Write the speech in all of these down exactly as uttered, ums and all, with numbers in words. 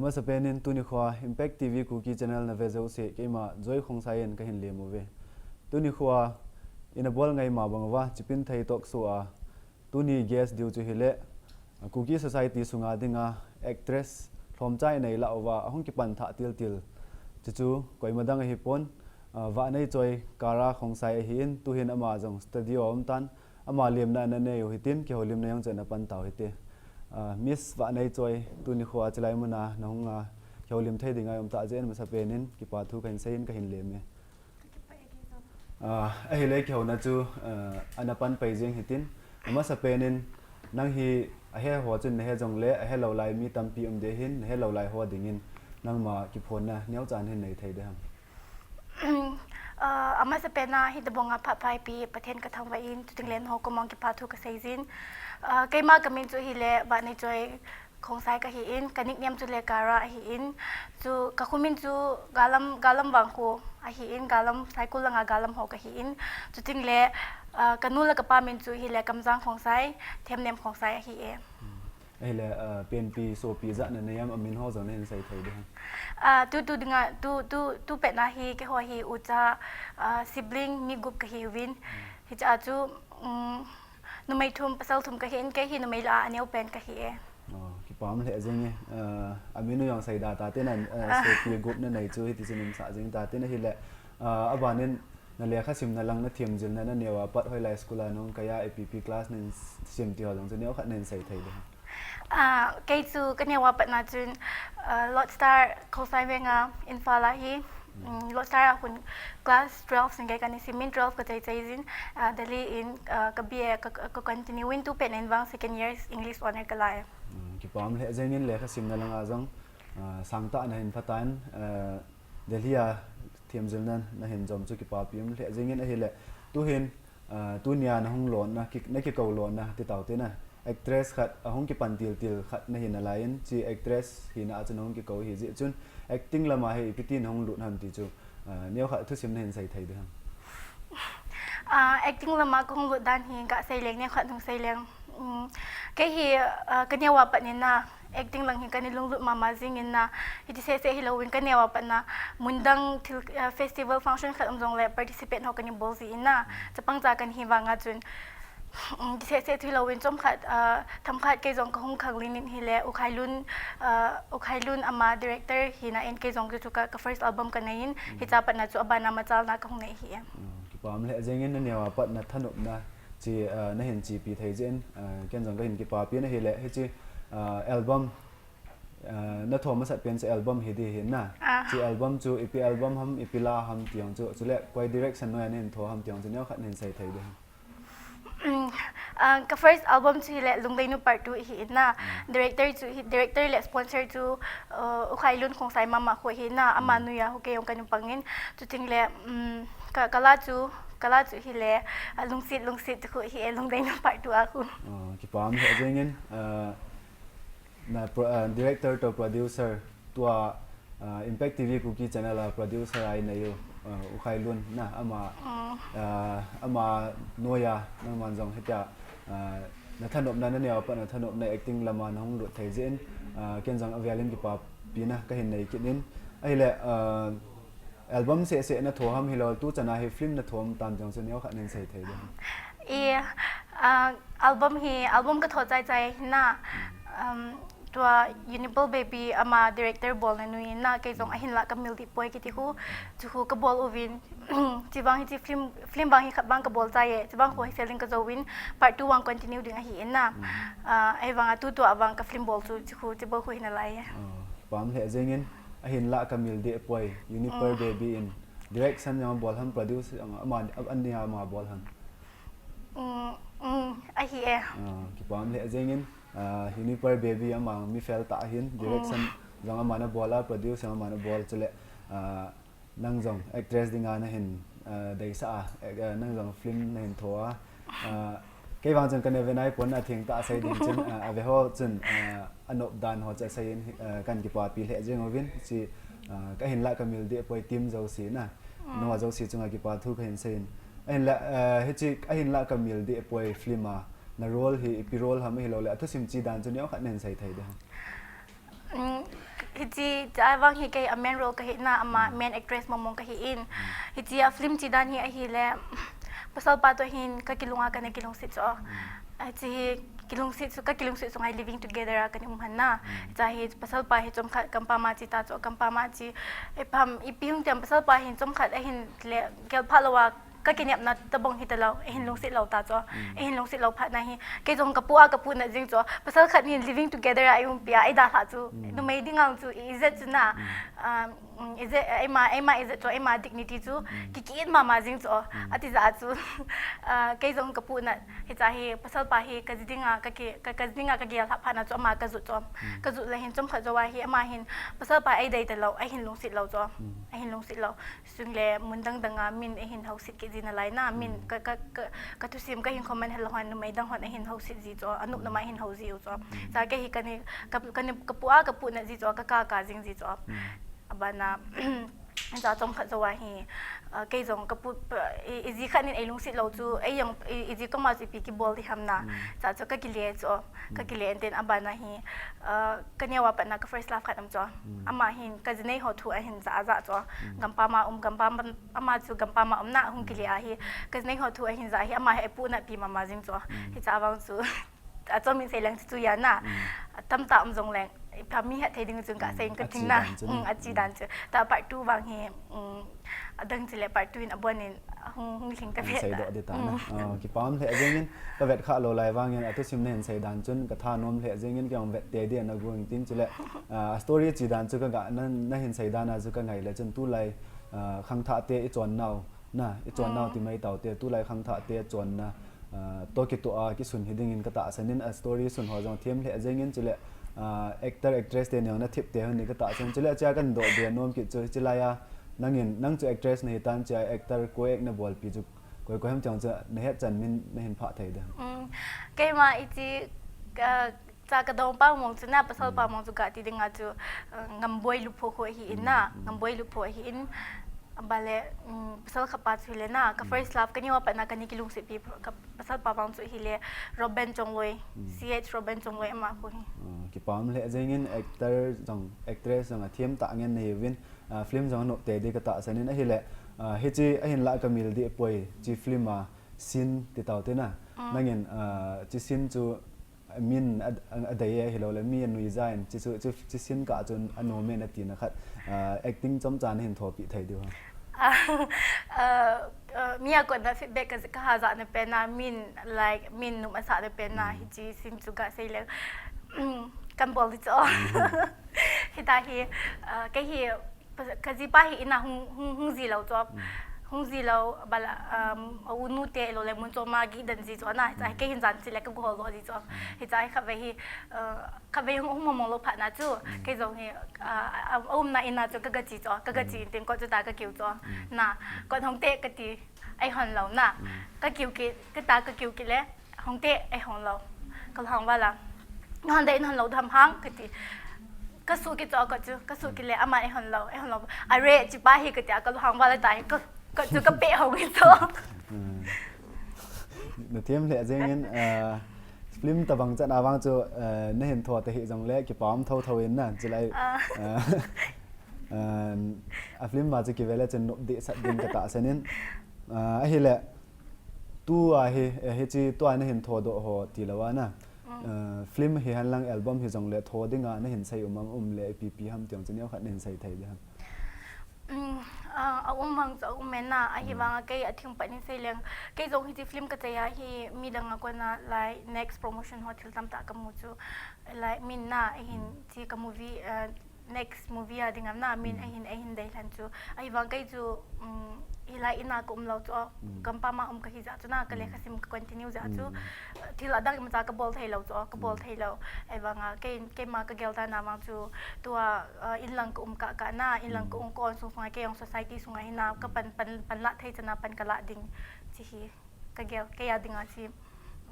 Amasapen in tuni khoa Impact T V Kuki Channel na ve jouse keima Joy Khongsai in kahin lem uve. Tuni khoa ina bol ngai ma bang uva Chipinthei Talk Show a tuni guest diu chu hile Kuki Society sunga dinga actress lhomcha inei lah uva ahung kipan thah tiltil. Chuchu koima dang ahipon, Vahneichoi Kara Khongsai ahin, tuhin ama jong studio a um tan, ama lemna ana nei u hitin, kihoulimna jong chu ana pan tau hite. Miss Vahneichoi, tuni khoa chilai muna nahung a kihoulim thei dinga um tah jeh in amasapen in kipa thu kahin sei in kahin lem e. Ahile kihouna chu ana pan pai jeng hitin, amasapen in nang hi ahe ho chun nahe jongle ahelou lai mi tampi um ding ahin, nahelou lai ho dingin nangma kiphonna neocha nahin nei thei ding ham? Amasapen a hitobang a phat phaipi Pathen kathangvah in, chutengle nangho koma kipa thu kasei jin. Keima kamin chu hile Vahneichoi Khongsai kahin, ka nickname chu le Kara ahin, chu kakho min chu Galam, Galam Vangkho ahin, Galam Saikul langa Galam ho kahin, chutengle kanu le kapa min chu hile Kamjang Khongsai, Themnem Khongsai ahi e. Ahile penpi sopi ijat nanei am, amin ho jong nahin sei thei ding ham? Tutu dinga, tu, tu, tupet na hi keiho hi ucha, sibling mi gup kahiuvin, hichea chu numei thum pasal thum kahin, kei hi numei lah a aneopen kahi e. Kipah lheh jeng e. Amin u jong sei da tatin, sopi gup nanei chu hitichun umsah jeng tatin, ahile abanin nalekha simna lang nathemjilna naneo a pat hoilai school a nahung kai a, ipi ipi class nahin sim ti ho jong chu neokhat nahin sei thei ding ham? Kei chu kaneo a patna chun Lord Star Khongsai Veng a Imphal a hi, Lord Star a khun class twelve sung kei kana simin, twelve kachai chai jin, Delhi in ka B A ka continue in, tupet in vang second year English honour kala e. Kipah lheh jeng in, lekha simna langa jong sangtah nahin pha tan, Delhi a themjilna nahin jom chu kipapi um lheh jeng in, ahile tuhin tunia nahung lonna, nakikou lonna ti tau tina, actress khat ahung kipan tiltil khat nahi nalai in, chi actress hina a chu nahung kikou ahi jeh chun acting lama hi ipi ti nahung lut ham ti chu neokhat thusim nahin sei thei ding ham? Acting lama kahung lut dan hi gasei leng, neokhat hung sei leng, kei hi kaneo a pat in na acting lang hi kana lunglut mama jing in na, hiti seh seh hilouvin kaneo a pat na mundang thil, festival function khat um jongle participate ho kana bol ji in na, chapang cha kana hi vanga chun hiti seh seh chu hilouvin chomkhat, themkhat kei jong kahung khanglen in hile Ukhailun, Ukhailun ama director hina in kei jong chu ka first album kanei in, hichea patna chu abana machalna kahung nei ahi e. Kipah lheh jeng in, naneo a pat nathanopna chi nahin chepi thei jeh in ken jong kahin kipapi in, ahile hiche album natho masat pen chu album hi ding ahin na, chi album chu ipi album ham, ipi la ham ti jong chu, chule koi direction noiya nahin tho ham ti jong chu neokhat nahin sei thei ding ham? Ka first album chu hile Lungleinu Part Two ahi in na, director chu hi, director le sponsor chu Ukhailun Khongsai mama khu ahi na, ama noiya hu kei jong kana pang in, chutengle ka la chu, ka la chu hile Lungset Lungset khu ahi e, Lungleinu Part Two a khu. Kipah lheh jeng in, director toh producer, tua Impact T V Kuki Channel a producer a inei u Ukhailun na, ama, ama noiya nangman jong hitia nathanopna, naneo a pat nathanopna acting lama nahung lut thei jeh in ken jong avel in kipapina kahin nei kit in, ahile album seh seh natho ham, hilou tuchan a hi film natho ham ti jong chu neokhat nahin sei thei ding ham? Album hi, album katho chai chai hi na, tua Unipearl Baby ama director bolna noiya na, kei jong ahinlah kamil deh poi kiti khu, chu khu kabol uvin, chuvang hiche film, film vang hi khat vang kabol chai e, chuvang khu hi selling kajouvin, part two vang continue ding ahi in na, ahivanga tutua vang ka film bol chu, chu khu, chubou khu hi nalai e. Kipah lheh jeng in, ahinlah kamil deh poi, Unipearl Baby in direction jong abol ham, produce jong ama, ania ama bol ham? Ahi e. Kipah lheh jeng in, Unipearl Baby ama mi fel tah ahin, direction jong ama nabol a, produce jong ama nabol, chule nang jong actress dinga nahin deisah a, nang jong film nahin tho a, kei vang chun kana ve nai pon, athengtah a sei ding chun, ave ho chun anop dan ho chu asei in, kan kipapi lheh jeng uvin, chi kahinlah kamil deh poi team jouse na, nangho jouse chunga kipa thu kahin sei in, ahinla, hiche ahinlah kamil deh poi film a na role hi ipi role ham, ahiloule athusim chi dan chu neokhat nahin sei thei ding ham? Hiche, cha vang hi kei a main role kahi na, ama main actress mong mong kahi in. Hiche a film che dan hi ahile, pasal pa toh hin kakilunga kana kilungset chu. Hiche hi kilungset chu, kakilungset chu ngai living together a kana um han na. Cha hi pasal pa hi chomkhat kampam a che ta chu, kampam a che. Ipi ham, ipi hung tiam pasal pa hin chomkhat ahin le, gel pha lou a, kakinepna tabang hita lou, eihin lungset lou ta chu. Eihin lungset lou phat na hi, kei jong kapu a kapu na jing chu. Pasal khat hin living together a eiumpi a, eidalha chu. Numei ding ang chu, ijat chu na. Um, ijat, eima, eima ijat chu, eima dignity chu. Kikit mama jing chu. Ati ja chu. Ah, kei jong kapu na, hicha hi, pasal pa hi, kaji ding a, kaki, ka, kaji ding a kagel lha phat na chu, ama kajut chu. Kajut le hin chomkhat jou a hi, ama hin, pasal pa eidei ta lou, eihin lungset lou chu. Eihin lungset lou. Sung le mun dang dang a min eihin houset kit ji nalai na, min ka, ka, ka, ka thusim kahin comment hel hon numei dang hon eihin houset ji chu, anop nama eihin hou ji u chu. Cha kei hi kani, ka, kani, kapu a kapu na ji chu, kaka ka jing ji chu. Abana, cha chomkhat jou a hi, ah, kei jong kapu, i, iji khat nin eilungset lou chu, ei jong, i, iji koma chu ipi kibol di ham na. Cha chu kakile chu, kakile enten abana hi, ah, kaneo a pat na ka first love khat um chu. Ama hin, kaji nei ho thu ahin ja, ja chu. Gampam a um, gampam, ama chu gampam a um na, hung kile a hi. Kaji nei ho thu ahin ja hi, ama hi eipu na pi mama jing chu. Hicha vang chu. Achom in sei leng chu chu ya na. Tamtah um jong leng. Ipi mi hetthei ding chun kasei in kating na. Achi dan chu. Achi dan chu. Ta part two vang hi, um, adang chu le part two in abon in hung, hung lhing kavet ta. Seidoh di ta na. Oh, kipah lheh jeng in, kavet kha lou lai vang in, athusim nahin sei dan chun, kathanom lheh jeng in, kei jong vet tei di na gu ing tin chu le, ah, story chi dan chu kaga, na, nahin sei dan a chu kangai le chun tulai, ah, khangthah te ichon nau, na, ichon nau ti mai tau te, tulai khangthah te chon na, ah, toh kitoh a kisun hi ding in katahsan in, a story sun ho jong them lheh jeng in chu le, ah, actor, actress te ni jong nathip te hon ni katahsan chu le, chia kadoh be nom kit chu, chilai a, nangin, nang chu actress nahi tan chia actor co-act nabolpi chu, koi, koi ham tiang chu nahet chan min nahin phah thei dem. Um, keima iti, ah, cha kadong pa mong chu na, pasal pa mong chu kati ding a chu, ah, Ngamboi Lupho kho hi in na, Ngamboi Lupho hi in, abale, um, pasal khat pa chu hile na, ka first love, kaneo a pat na kani kilungset pi, ka pasal pa vang chu hile, Robin Chongloi, C H Robin Chongloi ama kho hi. Ah, kipah lheh jeng in actor jong, actress jong athem tah ngen nahiuvin, ah, film jong anop tei di katahsan in ahile, ah, hichi ahinlah kamil di poi, chi film a scene ti tau te na. Nangin, ah, chi scene chu min a, a, adei e hilou le, mi anui ja in, chi chu, chi, chi scene kah chun anom e nati na khat, ah, acting chomcha nahin thopi thei diu ham. Ah, ah, ah, mi a kona feedback ka, kaha ja na pen na, min, like, min nom asah na pen na, hichi scene chu kasei le, um, kan bol di chu. Hita hi, ah, kei hi, kajipa hi in a hung, hung, hung ji lou chu. Hung ji lou, bala, um, a unu te lou le mun chom a gih den ji chu na, hicha hi kei hin jan chi le ka guhol doh ji chu. Hicha hi khatvei hi, uh, khatvei hung, hung mong mong lou phat na chu, kei jong hi, uh, a, a umna in a chu kaga chi chu, kaga chi in tin kot chu ta kakiu chu. Na, kot hung te kati, eihon lou na. Kakiu kit, kata kakiu kit le, hung te, eihon lou. Kalhang vala. Nahon dei, nahon lou dam hang, kati. Kasuh kit chu, kot chu, kasuh kit le, ama eihon lou, eihon lou. Are, chipa hi kati, kalhang vala ta hi, kot, kot chu kapeh hong hi chu. Hmm. Nathem lheh jeng in, ah, film tabang chan a vang chu, ah, nahin tho ta hi jong le, kipah tho tho in na, chilai. Ah. Ah, ah, a film ma chu kive le chun nop di sat ding katahsan in. Ah, ahile, tua hi, eh, hichi tua nahin tho doh ho ti lou a na. Ah, film hi hen lang album hi jong le tho ding a nahin sei um am um le ipi pi ham tiang chu neo khat nahin sei thei di ham. Um, ah, a um mang chu a um e na, ahivang a kei a thing pat in sei leng. Kei jong hichi film kachai a hi midang a kona lai next promotion ho thil tamtah kamu chu. Lai min na, ahin chi ka movie, ah, next movie a ding am na, min ahin, ahin dei lhan chu. Ahivang kei chu, um, hilai in a ka um lou chu, gampam a um kahi jeh chu na, ka lekha sim ka continue jeh chu. Thil adang imacha kabol thei lou chu, kabol thei lou. Ahivang a, kei, keima kagel dan a vang chu, tua, ah, in lang ka um kah kah na, in lang ka um ka on sung sung a, kei jong society sung a hi na, kapan, pan, panlah thei chan a pan kalah ding, chi hi. Kagel, kei a ding a chi,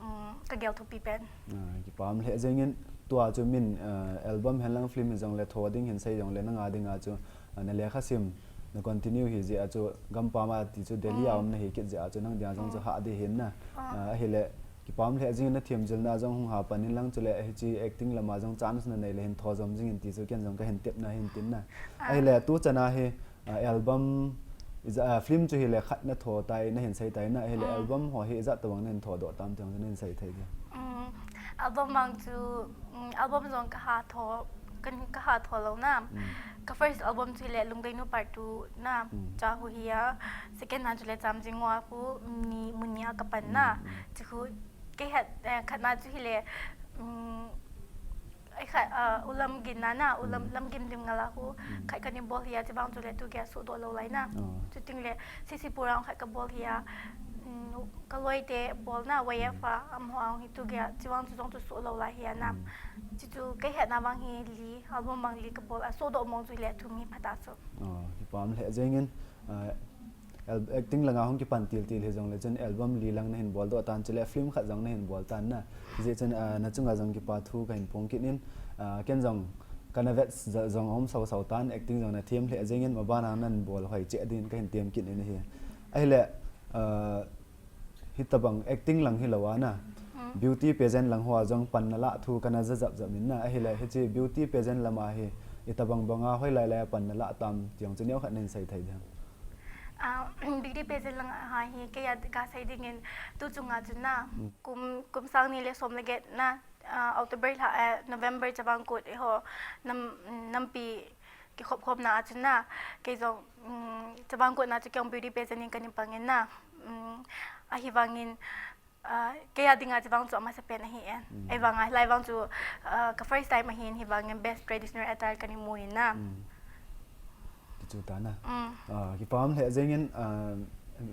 um, kagel thupi pen. Ah, kipah lheh jeng in tua chu min, ah, album hen lang film hi jong le tho ding hin sei jong le nang a ding a chu, ah, na lekha sim, na continue hi jeh a chu gampam a ti chu Delhi a um nahi kit jeh a chu nang ding a jong chu hah di hin na. Ah, ahile Kipah lheh jingin nathem jilna jong hung hapan in lang chule hiche acting lama jong chance nanei le hin tho jom jingin ti chu ken jong kahin tepna hin tin na. Ahile tu chana hi, ah, album, ija, ah, film chu hile khat natho tai, nahin sei tai na, ahile album ho hi ijat tobang nahin thodoh tam ti jong nahin sei thei di. Um, album vang chu, um, album jong kaha tho, kan kaha tho lou na. Ka first album chu hile Lungdeinu Part two na, cha hu hi a, second na chule Chamjing Ngua hu, ni mun ni a kapan na. Chu hu, kei het, eh, khat na chu hile, um, ai khat, ah, Ulam Gin na na, Ulam, Lam Gin Lim Ngala hu, khat kani bol hi a, chibang chule tu gei a suhdoh lou lai na. Chuting le, C C Pura khat kabol hi a, um, kaloi te bol na, Y F a, amaho hi tu gei a, chibang chu jong chu suh lou lai hi a na. Chuchu kei hetna vang hi li, album vang li kabol a, suhdoh mong chu le thum hi phat a chu. Oh, kipah lheh jingin, ah, al-, acting langa hung kipan til til hi jong le chun album li lang nahin boldoh tan chule film khat jong nahin bol tan na. Hijeh chun, ah, nachunga jong kipa thu kahin phong kit in, ah, ken jong kana vet jong um sau sau tan acting jong nathem lheh jingin mabana nahin bol hoi cheh din kahin tem kit in ahi. Ahile, ah, hitabang acting lang hilou a na. Beauty pageant lang hoa jong pan nalah thu kana ja jap jap in na. Ahile hiche beauty pageant lama hi itabang banga hoilai lai a pan nalah tam ti jong chu neokhat nahin sei thei di. Ah, beauty pageant lang a hi kei a gasei dingin tu chunga chu na. Kum, kum sang ni le som le get na, ah, October lha, eh, November chavang kut eiho nam, nampi kikhop khopna a chu na, kei jong, um, chavang kutna chu kei jong beauty pageant in kana pang in na, um, ahivangin, ah, kei a dinga chavang chu amasapen ahi e. Ahivanga, hilai vang chu, ah, ka first time ahin, hivangin best traditional attire kana mu in na. Ti chu ta na. Ah, kipah lheh jingin, ah,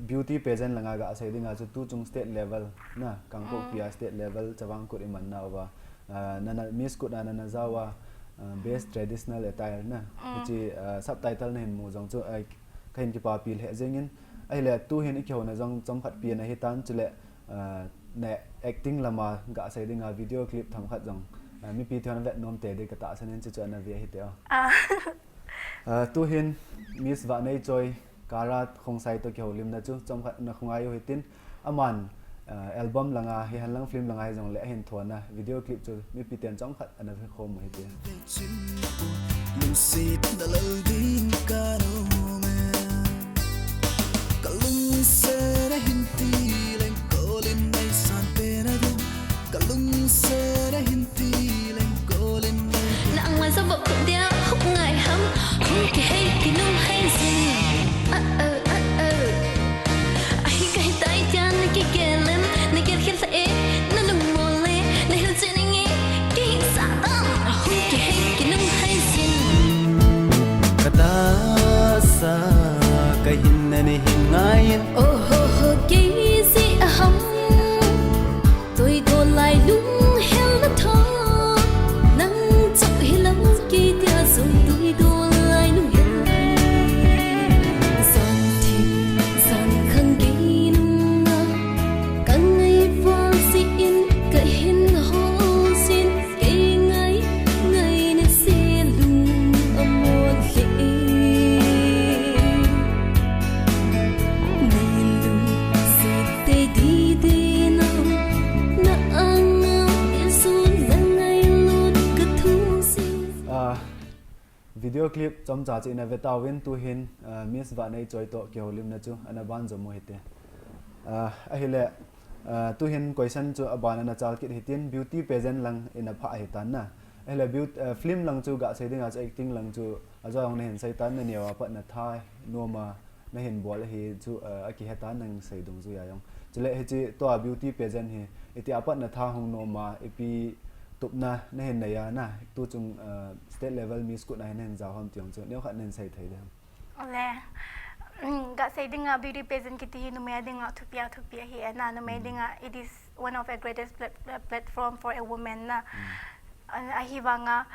beauty pageant langa gasei dinga chu tu chung state level na, Kangpokpi a state level chavang kut iman nauva. Ah, nana Miss kut a nana jao a, ah, best traditional attire na. Hiche, ah, subtitle nahin mu jong chu, ah, kahin kipapi lheh jingin. Ahile tu hin ikihouna jong chomkhat pi ana hitan chule, ah, na acting lama gasei dinga video clip themkhat jong, ah, mipi thon vet nom te di katahsan in chuchu ana ve hite o. Ah, tu hin Miss Vahneichoi Kara Khongsai to kihoulimna chu chomkhat na khongai u hitin, aman, ah, album langa hi henlang film langa hi jongle ahin thona video clip chu mipi ten chomkhat ana ve khom u hite. Lungset na lal ding ka nom e. Ka lungset a hin ti leng kolin nei san pe na ding. Ka lungset a hin ti leng kolin nei. Na ang la za vop dia hop ngai ham. Hung kihei kinung hei zing. Ah, oh, ah, oh. Ahi kahi tai tian na kigel em. Na gel khel sa e. Na lung mol e. Na hil chin e. Kihing sa tam. Hung kihei kinung hei zing. Ka tahsa ka hin na ni hin ngai in. Oh, ho, ho, kei si a ham. Toi to lai lung hel na tho, nang chau hi lam kei tia zong toi to lai lung hel. Zan thim, zan khang kei nung na, ka ngai fal si in, ka hin ho sin, kei ngai, ngai na se lung a mo le. Nei lungset te di de na, na anga i sun na ngailut ka thu si. Ah, video clip chomcha chu ina ve tauvin tu hin, ah, Miss Vahneichoi to kihoulimna chu ana ban jom u hite. Ah, ahile, ah, tu hin question chu aban ana chal kit hitin beauty pageant lang ina pha hitan na. Ahile beaut-, ah, film lang chu gasei dinga chu acting lang chu ajo hung na hin sei tan na neo a pat na tha noma na hin bol hi chu, ah, akihe tan nang sei dungjuia jong. Chule hiche tua beauty pageant hi, iti a pat na tha hung noma, ipi tupna na hin nei a na, tu chung, ah, state level Miss kut na hin na hin jao ham ti jong chu, neokhat na hin sei thei di ham. Ole, mm, gasei dinga beauty pageant kiti hi numei dinga thupi a thupi ahi e na, numei dinga it is one of the greatest plat-, plat-, platform for a woman na. Ah, ahivanga,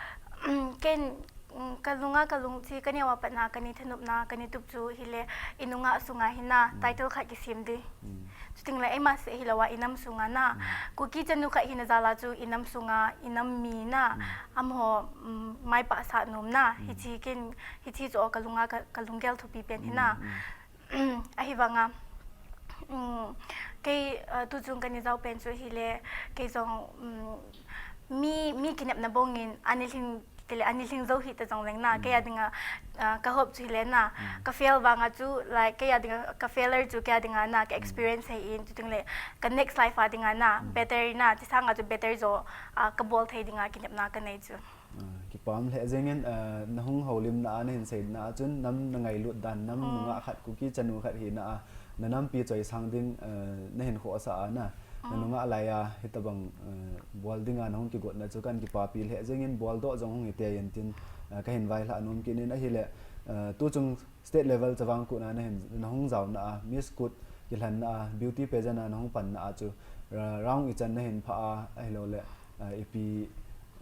ken, mm, ka lunga ka lungsi, ka neo a pat na, ka ni thanopna, ka ni tup chu hile, i nunga sunga hi na, title khat kisem di. Chuting le, eima seh hilou a, i nam sunga na. Kuki chanu khat hina jal a chu, i nam sunga, i nam mi na. Amaho, mm, mai pahsah nom na. Hiche ken, hiche chu ka lunga ka, ka lunggel thupi pen hi na. Ahivanga, mm, Kei, uh, tuchung kana jao pen chu hile, kei jong, um, mi, mi kinepna bangin, anilhing, tile, anilhing jou hita jongleng na, kei a dinga, uh, ka hope chu hile na, ka fail vanga chu, like, kei a dinga, ka failure chu kei a dinga na, ka experience hi in, chuting le, ka next life a dinga na, better na, ti sanga chu better jo, uh, ka bol thei dinga kinepna ka nei chu. Ah, kipah lheh jengin, ah, na hung houlimna a na hin seina a chun nam na ngailut dan, nam nungah khat Kuki chanu khat hina a, na nampi choisang ding, ah, na hin khohsah a na, na nungah lai a hitabang, ah, bol dinga na hung kigotna chu kan kipapi lheh jengin bol doh jong hung hite in tin, ah, ka hin vaihlah nom kit in ahile, ah, tuchung state level chavang kut na na hin, na hung jaona a, Miss Kut kilhenna a, beauty pageant a na hung panna a chu, ra-, round ichan na hin phah a, ahilou le, ah, ipi,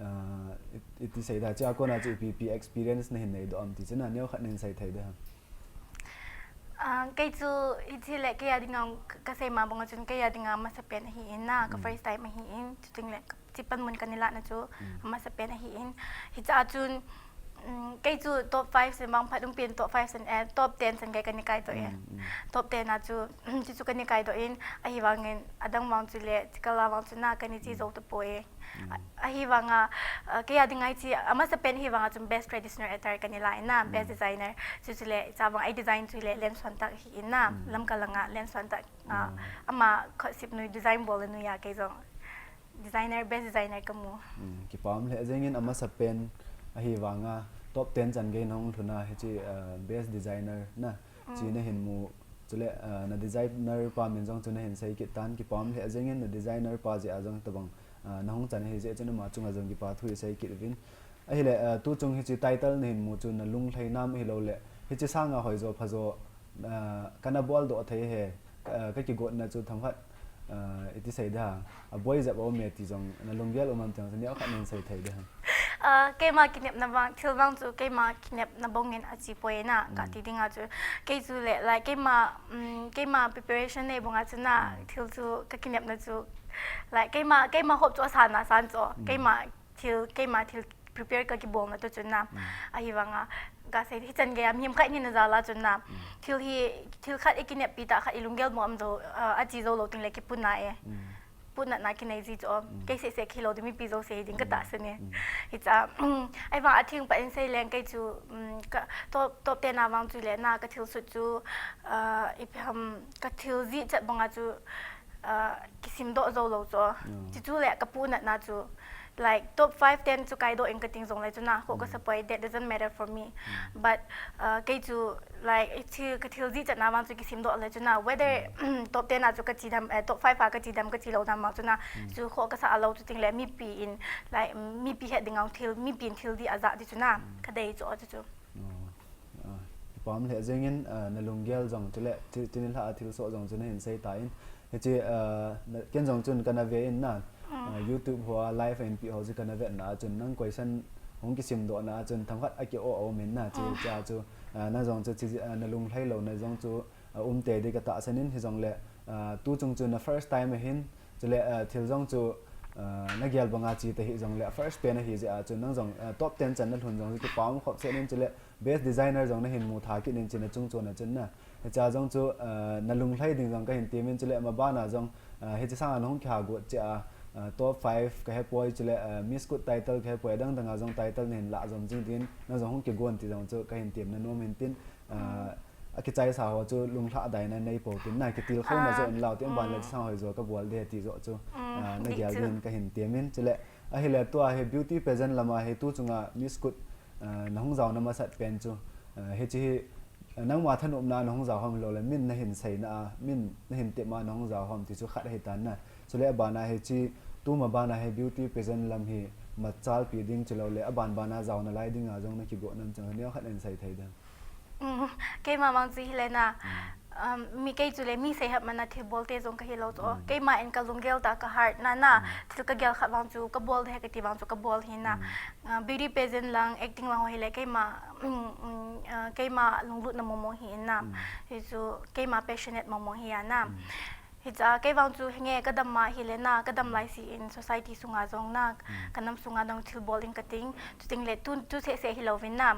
ah, i, iti sei da, chua kona chu ipi, ipi experience na hin nei doh am ti chu na neo khat na hin sei thei de ham. Ah, kei chu, hichi le kei a dinga ka, ka sei ma banga chun kei a dinga masa pen ahi in na, ka first time ahi in, chuting le, ka, chi panmun kana lahna chu, masa pen ahi in. Hicha chun, um, kei chu top five sen bang phat um pen top five sen, eh, top ten sen kei kana kai doh e. Top ten a chu, chu chu kana kai doh in, ahivangin, adang vang chu le, chikal a vang chu na kana chi jou tapoi. A, ahivanga, ah, kei a dinga hichi, amasa pen ahivanga chun best traditional attire kana la in na, best designer. Chu chu le, cha vang ei design chu le, Len Suantak hi in na, Lamka langa, Len Suantak, ah, ama khosip nui design bol nui a kei jong. Designer, best designer ka mu. Mm, kipah lheh jengin amasa pen ahivanga top ten chan gei na hung lhun a hichi, ah, best designer na chi na hin mu chule, ah, na designer pa min jong chu na hin sei kit tan kipah lheh jengin na designer pa jeh a jong tabang, ah, na hung chan ahi jeh chun ama chunga jong kipa thu i sei kit uvin. Ahile, ah, tuchung hichi title na hin mu chu na lunglhai nam ahilou le hichi sanga hoijo phajo, ah, kana bol doh thei he, ah, ka kigotna chu themkhat, ah, iti sei da, aboi jep a um e ti jong na lunggel um am ti jong neo khat na hin sei thei de ham. Ah, keima kinepna vang, thil vang chu keima kinepna bangin achi poi na, ka ti dinga chu. Kei chu le, like, keima, um, keima preparation nei banga chu na, thil chu ka kinepna chu, like, keima, keima hope chu asan na san chu, keima thil, keima thil prepare ka kibolna tu chun na. Ahivanga, ka sei, hichan gei a mihem khat hina jal a chun na. Thil hi, thil khat i kineppi tah khat i lunggel mo am jo, ah, achi jou lou ting le kipuna e. Punatna kinei ji chu. Kei seh seh kilou ding mipi jouse hi ding ka tahsan e. Hicha, ahivang a thing pa in sei leng kei chu, um, ka top, top ten a vang chu le na ka thil sut chu, ah, ipi ham ka thil jih chat banga chu, ah, kisim doh jou lou chu. Chi chu le ka punatna chu, like, top five, ten chu kai doh in ka ting jong le chu na, ho ka sapoi, that doesn't matter for me. But, uh, kei chu, like, i thil, ka thil jih chat na vang chu kisim doh le chu na, whether top ten a chu ka chi dam, eh, top five a ka chi dam, ka chi lou dam vang chu na, chu ho ka sa a lou chu ting le mipi in, like, mipi het ding ang thil, mipi in thil di a ja di chu na, ka dei chu chu chu. Oh. Ah, kipah lheh jengin, ah, na lunggel jong chule, chi, chini lha a thil soh jong chu na hin sei tan. Hichi, ah, na, ken jong chun kana ve in na, ah, YouTube hoa live in pi ho chu kana vetna a chun nang question hung kisim dohna a chun themkhat aki o o min na chi cha chu, ah, na jong chu chi, ah, na lunglhai louna jong chu, ah, um te di ka tahsan in hijong le, ah, tuchung chu na first time ahin, chule, ah, thil jong chu, ah, na gel banga chi te hijong le first pen ahi jeh a chu nang jong, ah, top ten chan na lhun jong chu kipah khop sen in chule, best designer jong na hin mu tha kit nin china chung chon a chun na. Hicha jong chu, ah, na lunglhai ding jong ka hin temin chule ama bana jong, ah, hichi sanga na hung kiha got cheh a, ah, top five ka hepoi chule, ah, Miss Kut title ka hepoi adang danga jong title na hin lah jom jing din na jong hung kigon ti jong chu ka hin temna nom hin tin, ah, akichaisa ho chu lunglhah daina nei po tin na kitilkhouna jo in lau tin ban le sang hoi jo ka bol de ti jo chu, ah, na gel din ka hin temin chule ahile tua hi beauty pageant lama hi tuchunga Miss Kut, ah, na hung jaona masat pen chu, ah, hichi hi, ah, nangma thanopna na hung jao ham lou le min na hin seina a, min na hin tepma na hung jao ham ti chu khat ahi tan na. Chule abana hichi, tuma bana hi beauty pageant lam hi machalpi ding chulou le aban bana jaona lai dinga jong na kigo nam chang neo khat na hin sei thei dem. Um, keima vang chu hile na, um, mi kei chu le mi sei hap mana thil bol te jong ka hilou chu. Keima in ka lunggel ta ka heart na na, thil ka gel khat vang chu ka bol de ka ti vang chu ka bol hi na. Uh, beauty pageant lang, acting lang ho hile keima, um, um, uh, keima lunglutna momo hi in na. Hi chu keima passionate momo hi a na. Hicha, kei vang chu hinge ka dam ma hile na, ka dam lai si in society sunga jong na, ka nam sunga dong thil bol in ka ting, chuting le tu, tu se se hilou vin na.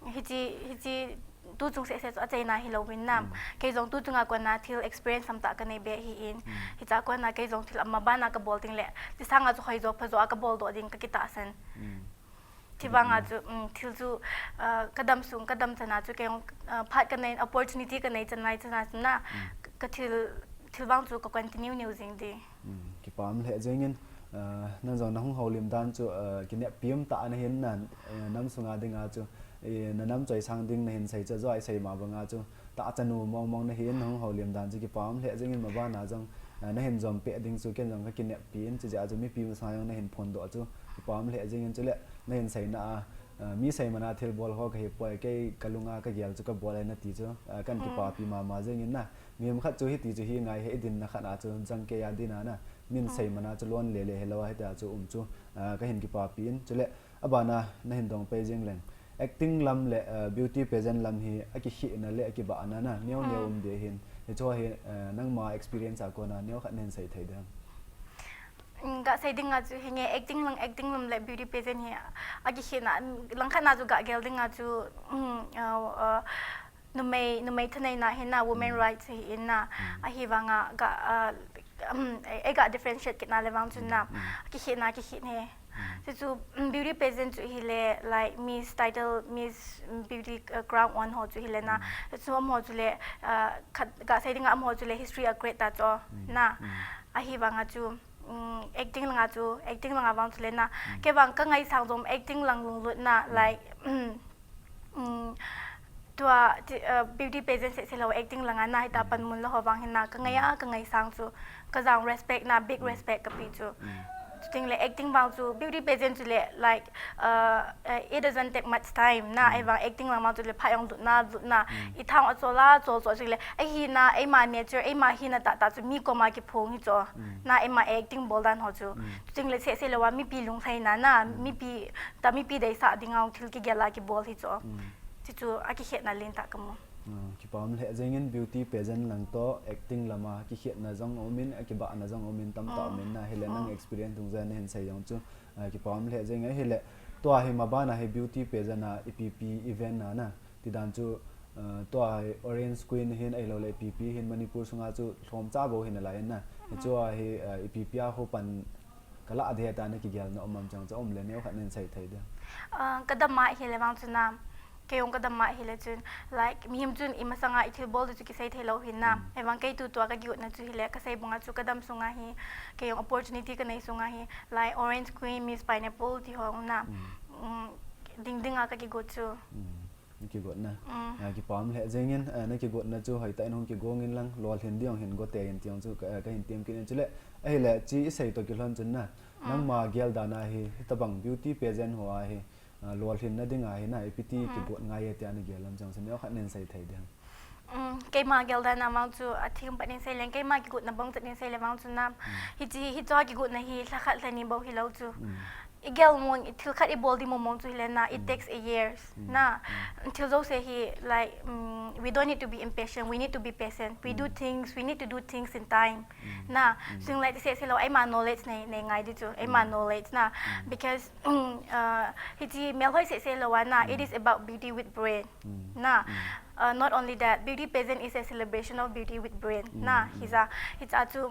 Hichi, hichi Tu chung seh seh chu achaina hilou vin na. Kei jong tu chunga kona thil experience tamtah kanei be ahin. Hicha kona kei jong thil ama bana kabol ding le, ti sanga chu hoijo phajo a kabol doh ding kakitahsan. Ti vanga chu, um, thil chu, uh, kadam sung, kadam chana chu kei jong, uh, phat kanei, opportunity kanei chana, chana chu na, ka thil, thil vang chu ka continue niu jing di. Kipa um lheh jengin, uh, nang jong nahung houlim dan chu, uh, kineppi um tah nahin na, uh, nam sunga dinga chu, eh, nanam choisang ding nahin sei chu, ajoi sei ma banga chu, tahchanu mong mong nahin, nahung houlim dan chu kipa um lheh jengin, mabana jong, uh, nahin jom peh ding chu, ken jong kakineppi in, chujeh a chu mipi masanga jong nahin phondoh chu, kipa um lheh jengin, chule nahin seina a, uh, mi sei mana thil bol ho kahi poi, kei kalunga kagel chu kabol e nati chu, uh, kan kipapi mama jengin na, mihem khat chu hiti chu hi ngai he, i dinna khat a chu jang kei a dinna na, min sei mana chu lon lele hilou a, hitia chu um chu, ah, kahin kipapi in. Chule, abana nahin dong pei jeng leng. Acting lam le, ah, beauty pageant lam hi akikhehna le akibahna na, neo neo um ding ahin. Hichu hi, ah, nangma experience a kona neo khat nahin sei thei dem? Mm, gasei dinga chu hinge, acting lang, acting lam le beauty pageant hi akikhehna, langkhat na chu gagel dinga chu, mm, ah, ah, numei, numei thaneina hina, women rights hi in na, ahivanga ga, ah, um, ei, ei ga differentiate kitna le vang chun na, kikhehna, kikhehna. Chuchu, um, beauty pageant chu hile, like, Miss title, Miss, um, Beauty, uh, Crown on ho chu hile na. Chuchu amaho chu le, uh, khat, gasei dinga amaho chu le history a create ta chu na. Ahivanga chu, um, acting langa chu, acting langa vang chu le na. Kei vang kangaisang jong acting lang lunglut na, like, um, um, tua, ti, uh, beauty pageant seh seh lou, acting langa na, hita panmun lou ho vang hin na, kangai a, kangaisang chu, kajang respect na, big respect kapi chu. Chuting le acting vang chu, beauty pageant chu le, like, uh, uh, it doesn't take much time na, ahivang acting lang vang chu le phat jong lutna, lutna, i thang achol a, chol chol chu le, ahina, eima nature, eima hina tah tah chu mi koma kiphong hi chu. Na, eima acting bol dan ho chu. Chuting le seh seh lou a, mipi lunglhaina na, mipi, ta mipi deisah dinga thil kigel a kibol hi chu. Chuchu akikhehna lentah kamu. Ah, kipa um lheh jengin beauty pageant lang toh acting lama kikhehna jong umin, akibahna jong umin, tamtah umin na, hile nang experience dungjuiya nahin sei jong chu, ah, kipa um lheh jengin, hile tua hi mabana hi beauty pageant a ipi ipi event na na, tidan chu, ah, tua hi Orange Queen hin ahilou le ipi ipi hin Manipur sunga chu lhomcha bou hi nalai na, hichua hi, ah, ipi ipi a ho pan kalah ding tia na kigelna um am chang chu um le neo khat nahin sei thei dem? Ah, kadam a hile vang chu na, kei jong kadam a hile chun, like, mihem chun imasanga ithilbol chu kisei thei lou hin na. Ahivang kei tutua kagotna chu hile, kasei banga chu kadam sunga hi, kei jong opportunity kanei sunga hi, like, Orange Queen, Miss Pineapple ti ho na. Um, ding dinga kakigot chu. Kigotna. Ah, kipa um lheh jengin, ah, nakigotna chu hoitah in hung kigong in lang, lolhin ding jong hin gotei in ti jong chu ka, ah, kahin tem kit in chule. Ahile, chi isei toh kilhon chun na, nangma gel dan a hi, hitabang beauty pageant ho a hi, ah, lolhinna dinga hi na, ipi ti kigot ngai e tia nagel lam chang chu neo khat nahin sei thei dem? Um, keima gel dan a vang chu atheng pat in sei leng, keima kigotna bang chet in sei le vang chu na, hichi, hichua kigotna hi lha khat lha ni bou hilou chu. Igel mong, thil khat ibol ding mong mong chu hile na, it takes a years na. Thil jouse hi, like, um, we don't need to be impatient, we need to be patient. We do things, we need to do things in time na. Chuting le seh seh lou, eima knowledge nei, nei ngai di chu, eima knowledge na. Because, um, uh, hichi melhoi seh seh lou a na, it is about beauty with brain. Na, uh, not only that, beauty pageant is a celebration of beauty with brain. Na, hija, hija chu,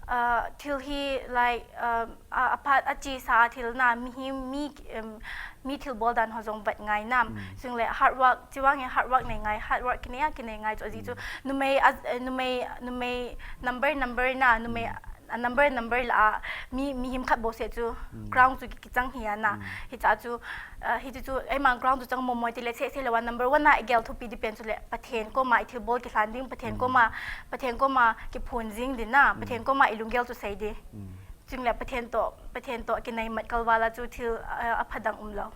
uh, thil hi, like, um, a, aphat achesa thil na, mihem, mi, um, mi thilbol dan ho jong vet ngai na. Chuting le hard work, chiwang e hard work nei ngai, hard work kinei a kinei ngai chu aji chu. Numei, a, eh, numei, numei number, number na, numei a number, number la a, mi, mihem khat bou seh chu, crown chu ki, kichang hi a na. Hicha chu, ah, hichu chu, eima crown chu chang mong mong tile seh seh lou a number one a igel thupi di pen chu le, Pathen koma ithilbol kilhan ding, Pathen koma, Pathen koma kiphon jing di na, Pathen koma ilunggel chu sei di. Chuting le Pathen toh, Pathen toh kinaimat kalval a chu thil, ah, apha dang umlou.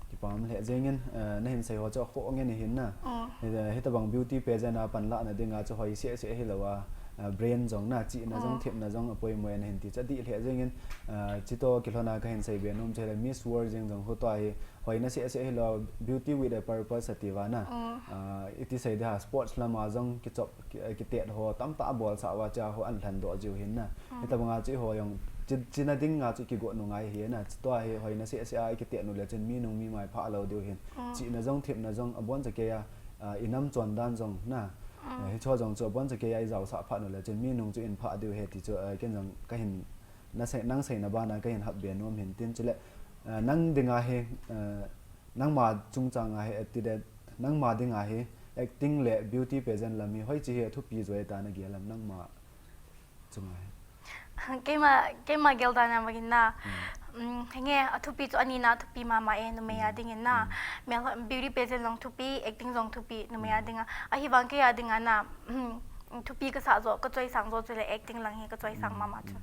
Kipa um lheh jengin, eh, nahin sei ho chu akhoh ngen ahin na. Hi, eh, hitabang beauty pageant a panlahna dinga chu hoi seh seh hilou a, uh, brain jong na, chihna jong, thepna jong apoimo e nahin ti chu adih lheh jengin, uh, chutoh kilhona kahin seibe nom chu ahile Miss World jeng jong ho tua hi hoina seh seh hilou, beauty with a purpose ati uva na. Uh, iti sei dia sports lama jong kichop, ki, uh, kitet ho tamtah abolsah uva chua ho ahin lhendoh jiu hin na. Hitabanga chu eiho jong chi, china dinga chu kigot u ngai hi na. Chutoh hi hoina seh seh a ikitet u le chun mi nung mi mai phah lou diu hin. Chihna jong, thepna jong, abonchan kei a, uh, inam chondan jong na. Uh, hicho jong chu abonchan kei a ijaosah phat u le chun mi nung chu in phah diu ahi ti chu, uh, ken jong kahin na sei, nang seina bana kahin hatbe nom hin tin chule, uh, nang dinga hi, uh, nangma chungchanga hi ati le, nangma dinga hi acting le beauty pageant lam hi hoiche hi athupi joi ta nagel em nangma chunga hi? Keima, keima geldan a bangin na. Um, henge, athupi chu anina athupi mama e, numei a dingin na. Mel, beauty pageant jong thupi, acting jong thupi, numei a dinga. Ahivang kei a dinga na, um, thupi kasah jo, kachoisang jo chule acting lang hi kachoisang mama chu.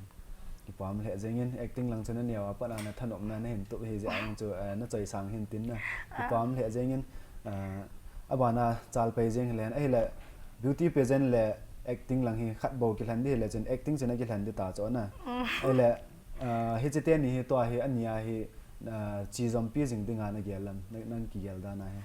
Kipah lheh jengin, acting lang chu naneo a pat a nathanopna nahin tup hi jeh a jong chu, eh, nachoisang hin tin na. Kipah lheh jengin, eh, abana chalpai jeng hilen, ahile beauty pageant le acting lang hi khat bou kilhen di hile chun acting chu nakilhen di ta chu na. Ahile, eh, hiche teni hi tua hi ania hi, eh, chejompi jing dinga nagel em, na, nang kigel dan a hi?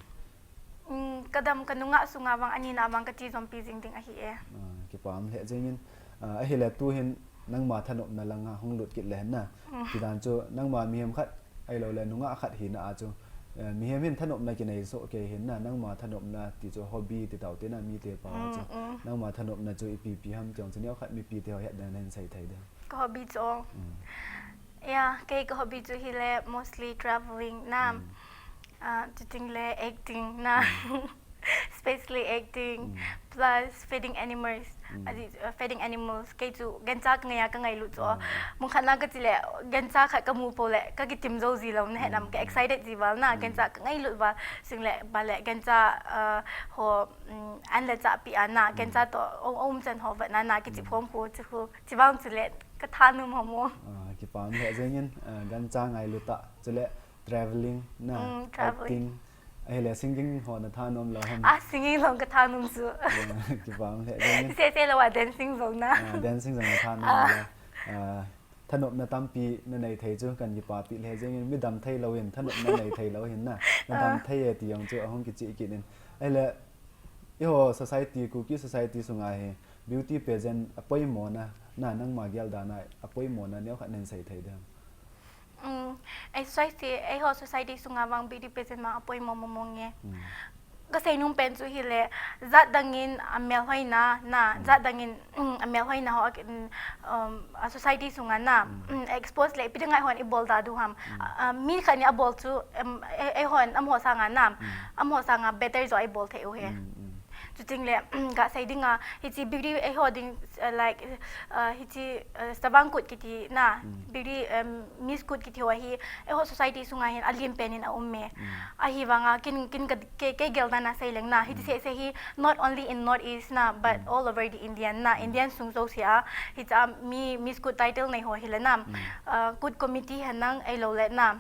Um, kadam kanungah sunga vang anina vang kachejompi jing ding ahi e. Ah, kipah lheh jengin, ah, ahile tuhin nangma thanopna langa hung lut kit le hen na. Tidan chu nangma mihem khat ahilou le nungah khat hina a chu, eh, mihem hin thanopna kinei soh kei hin na, nangma thanopna ti chu hobby ti tau te na mite pao chu. Nangma thanopna chu ipi ipi ham ti jong chu neokhat mipite ho hetna nahin sei thei dem? Ka hobby chu. Ya, kei ka hobby chu hile mostly travelling na. Ah, chuting le acting na. Especially acting, plus feeding animals. Adi, uh, feeding animals, kei chu gancha kangai a kangailut chu. Mun khat na kache le, gancha khat kamu pou le, kakitim jou ji lou, nahet nam, ka excited ji val na, gancha kangailut val, sing le, ba le, gancha, uh, ho, um, an le cha pi a na, gancha toh, um, um chan ho vat na, na, kichip hom khu, chu khu, chi vang chu le, kathanom ho mo. Ah, kipah lheh jengin, uh, gancha ngailut a, chule, travelling na, acting. Ahile singing ho nathanom lou ham? Ah, singing jong kathanom chu. Kipah lheh jengin. Sese lou a dancing jong na. Ah, dancing jong nathanom lou. Ah, thanopna tampi nanei thei chu kahin kipapi lheh jengin, midam thei lou hin thanopna nei thei lou hin na. Nadam thei e ti jong chu ahung kicheh kit in. Ahile, eiho society, Kuki society sunga hi beauty pageant apoimo na, na nangma gel dan a apoimo na neokhat nahin sei thei dem? Um, ei society, eiho society sunga vang beauty pageant vang apoimo mong mong e. Kasei nom pen chu hile, jat dangin amel hoina, na, jat dangin, um, amel hoina ho, um, a society sunga na, um, expose le, ipi dinga eihon ibol da diu ham. Ah, mi khat in abol chu, um, e, eihon amaho sanga na, amaho sanga better jo ibol thei u he. Chuting le, kasei dinga, hiche beauty eiho ding, uh, like, uh, hiche, uh, Chavang Kut kiti na, beauty, um, Miss Kut kiti ho hi, eiho society sunga hin alim pen in aum e. Ahivanga, kin, kin ka, ke, kei gel dan a sei leng na, hiche sese hi, not only in North East na, but all over the Indian na, Indian sung jouse a, hiche a mi, Miss Kut title nei ho hile na, uh, Kut committee hen lang ahilou le na,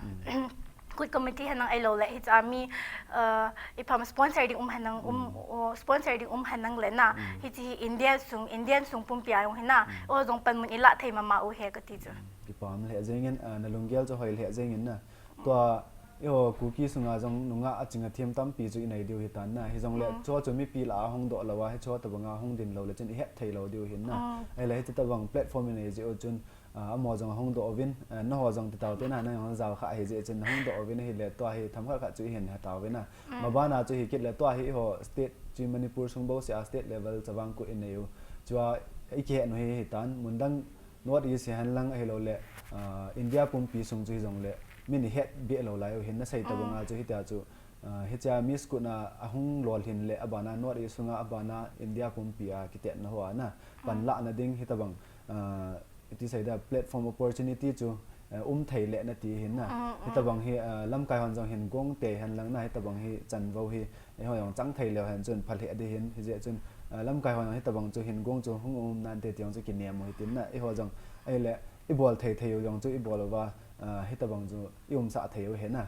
Kut committee hen lang ahilou le, hiche a mi, uh, ipi ham sponsor ding um hen lang, um, uh, sponsor ding um hen lang le na, hiche hi India sung, Indian sung pumpi a jong hi na, o jong panmun ilah thei mama u he kati chu. Kipah lheh jengin, uh, nalunggel chu hoi lheh jengin na. Tua, eiho Kuki sunga jong nungah aching athem tampi chu inei diu hitan na. Hijongle, chu chu mipi lah a hung doh lou a, hichu tabanga hung din lou le chun ihet thei lou diu hin na. Ahile, hiche tabang platform inei jeh u chun, ah, amaho jong ahung doh uvin, ah, nangho jong ti tau te na, nang jong jao kha ahi jeh chun, ahung doh uvin ahile, tua hi themkhat khat chu ihin he tauvin na. Mabana chu hi kit le, tua hi eiho state, chu Manipur sung bouseh a state level Chavang Kut inei u. Chua ikihet u hi hitan, mun dang North East hi hen lang ahilou le, ah, India pumpi sung chu hijongle, min ihet beh lou lai u hin nasei tabanga chu hitia chu, ah, hichea Miss Kut na ahung lolhin le, abana North East sunga, abana India pumpi a kitetna ho a na, panlahna ding hitabang, ah, iti sei da platform opportunity chu, eh, um thei le nati hin na. Hitabang hi, eh, lamkai hon jong hin gong te hen lang na, hitabang hi chanvo hi, eiho jong chang thei leu hen chun phalheh di hin, hijeh chun, eh, lamkai hon jong hitabang chu hin gong chu hung um nante ti jong chu kinem u hitin na, eiho jong, ahile, ibol thei thei u jong chu ibol uva, eh, hitabang chu iumsah thei u hi na.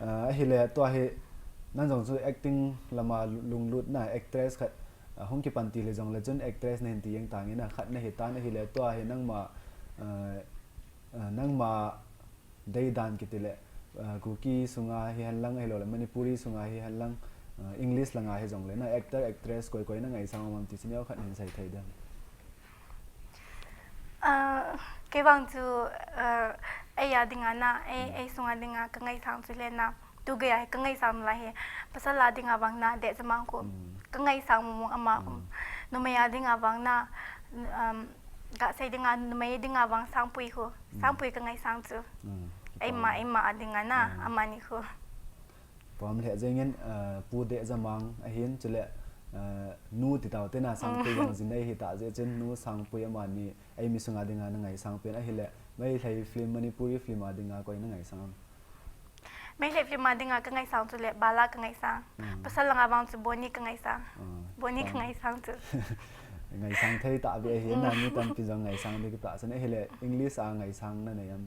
Eh, ahile, tua hi, nang jong chu acting lama lunglut na, actress khat, Hung kipan til hijongle chun actress nahin ti jeng tange na, khat nahi tan ahile tua hi nangma, ah, ah, nangma deidan kiti le, ah, Kuki sunga hihen lang ahilou le Manipuri sunga hihen lang, ah, English langa hijongle na actor, actress koi koi nangaisang um am ti chu neokhat nahin sei thei dem? Ah, kei vang chu, ah, ei a dinga na, ei, ei sunga dinga kangaisang chu le na, tu gei a hi kangaisang lai hi, pasal a dinga vang na, Dehjamang khu. Kangaisang mong mong ama um. Numei a dinga vang na, um, gasei dinga, numei dinga vang Sangpui khu. Sangpui kangaisang chu. Eima, eima a dinga na, amani khu. Pam lheh jengin, ah, Pu Dehjamang ahin, chule, ah, Nu ti tau te na, Sangpui jong jin ei hita jeh chun, Nu Sangpui amani, eimi sunga dinga nangaisang pen ahile, Meitei film, Manipuri film a dinga koi nangaisang am? Meitei film a dinga kangaisang chule, Bala kangaisang. Pasal langa vang chu Bonnie kangaisang. Bonnie kangaisang chu. Ngaisang thei tah ve ahin na, mi tampi jong ngaisang ding kitah chan ahile, English a ngaisang nanei am?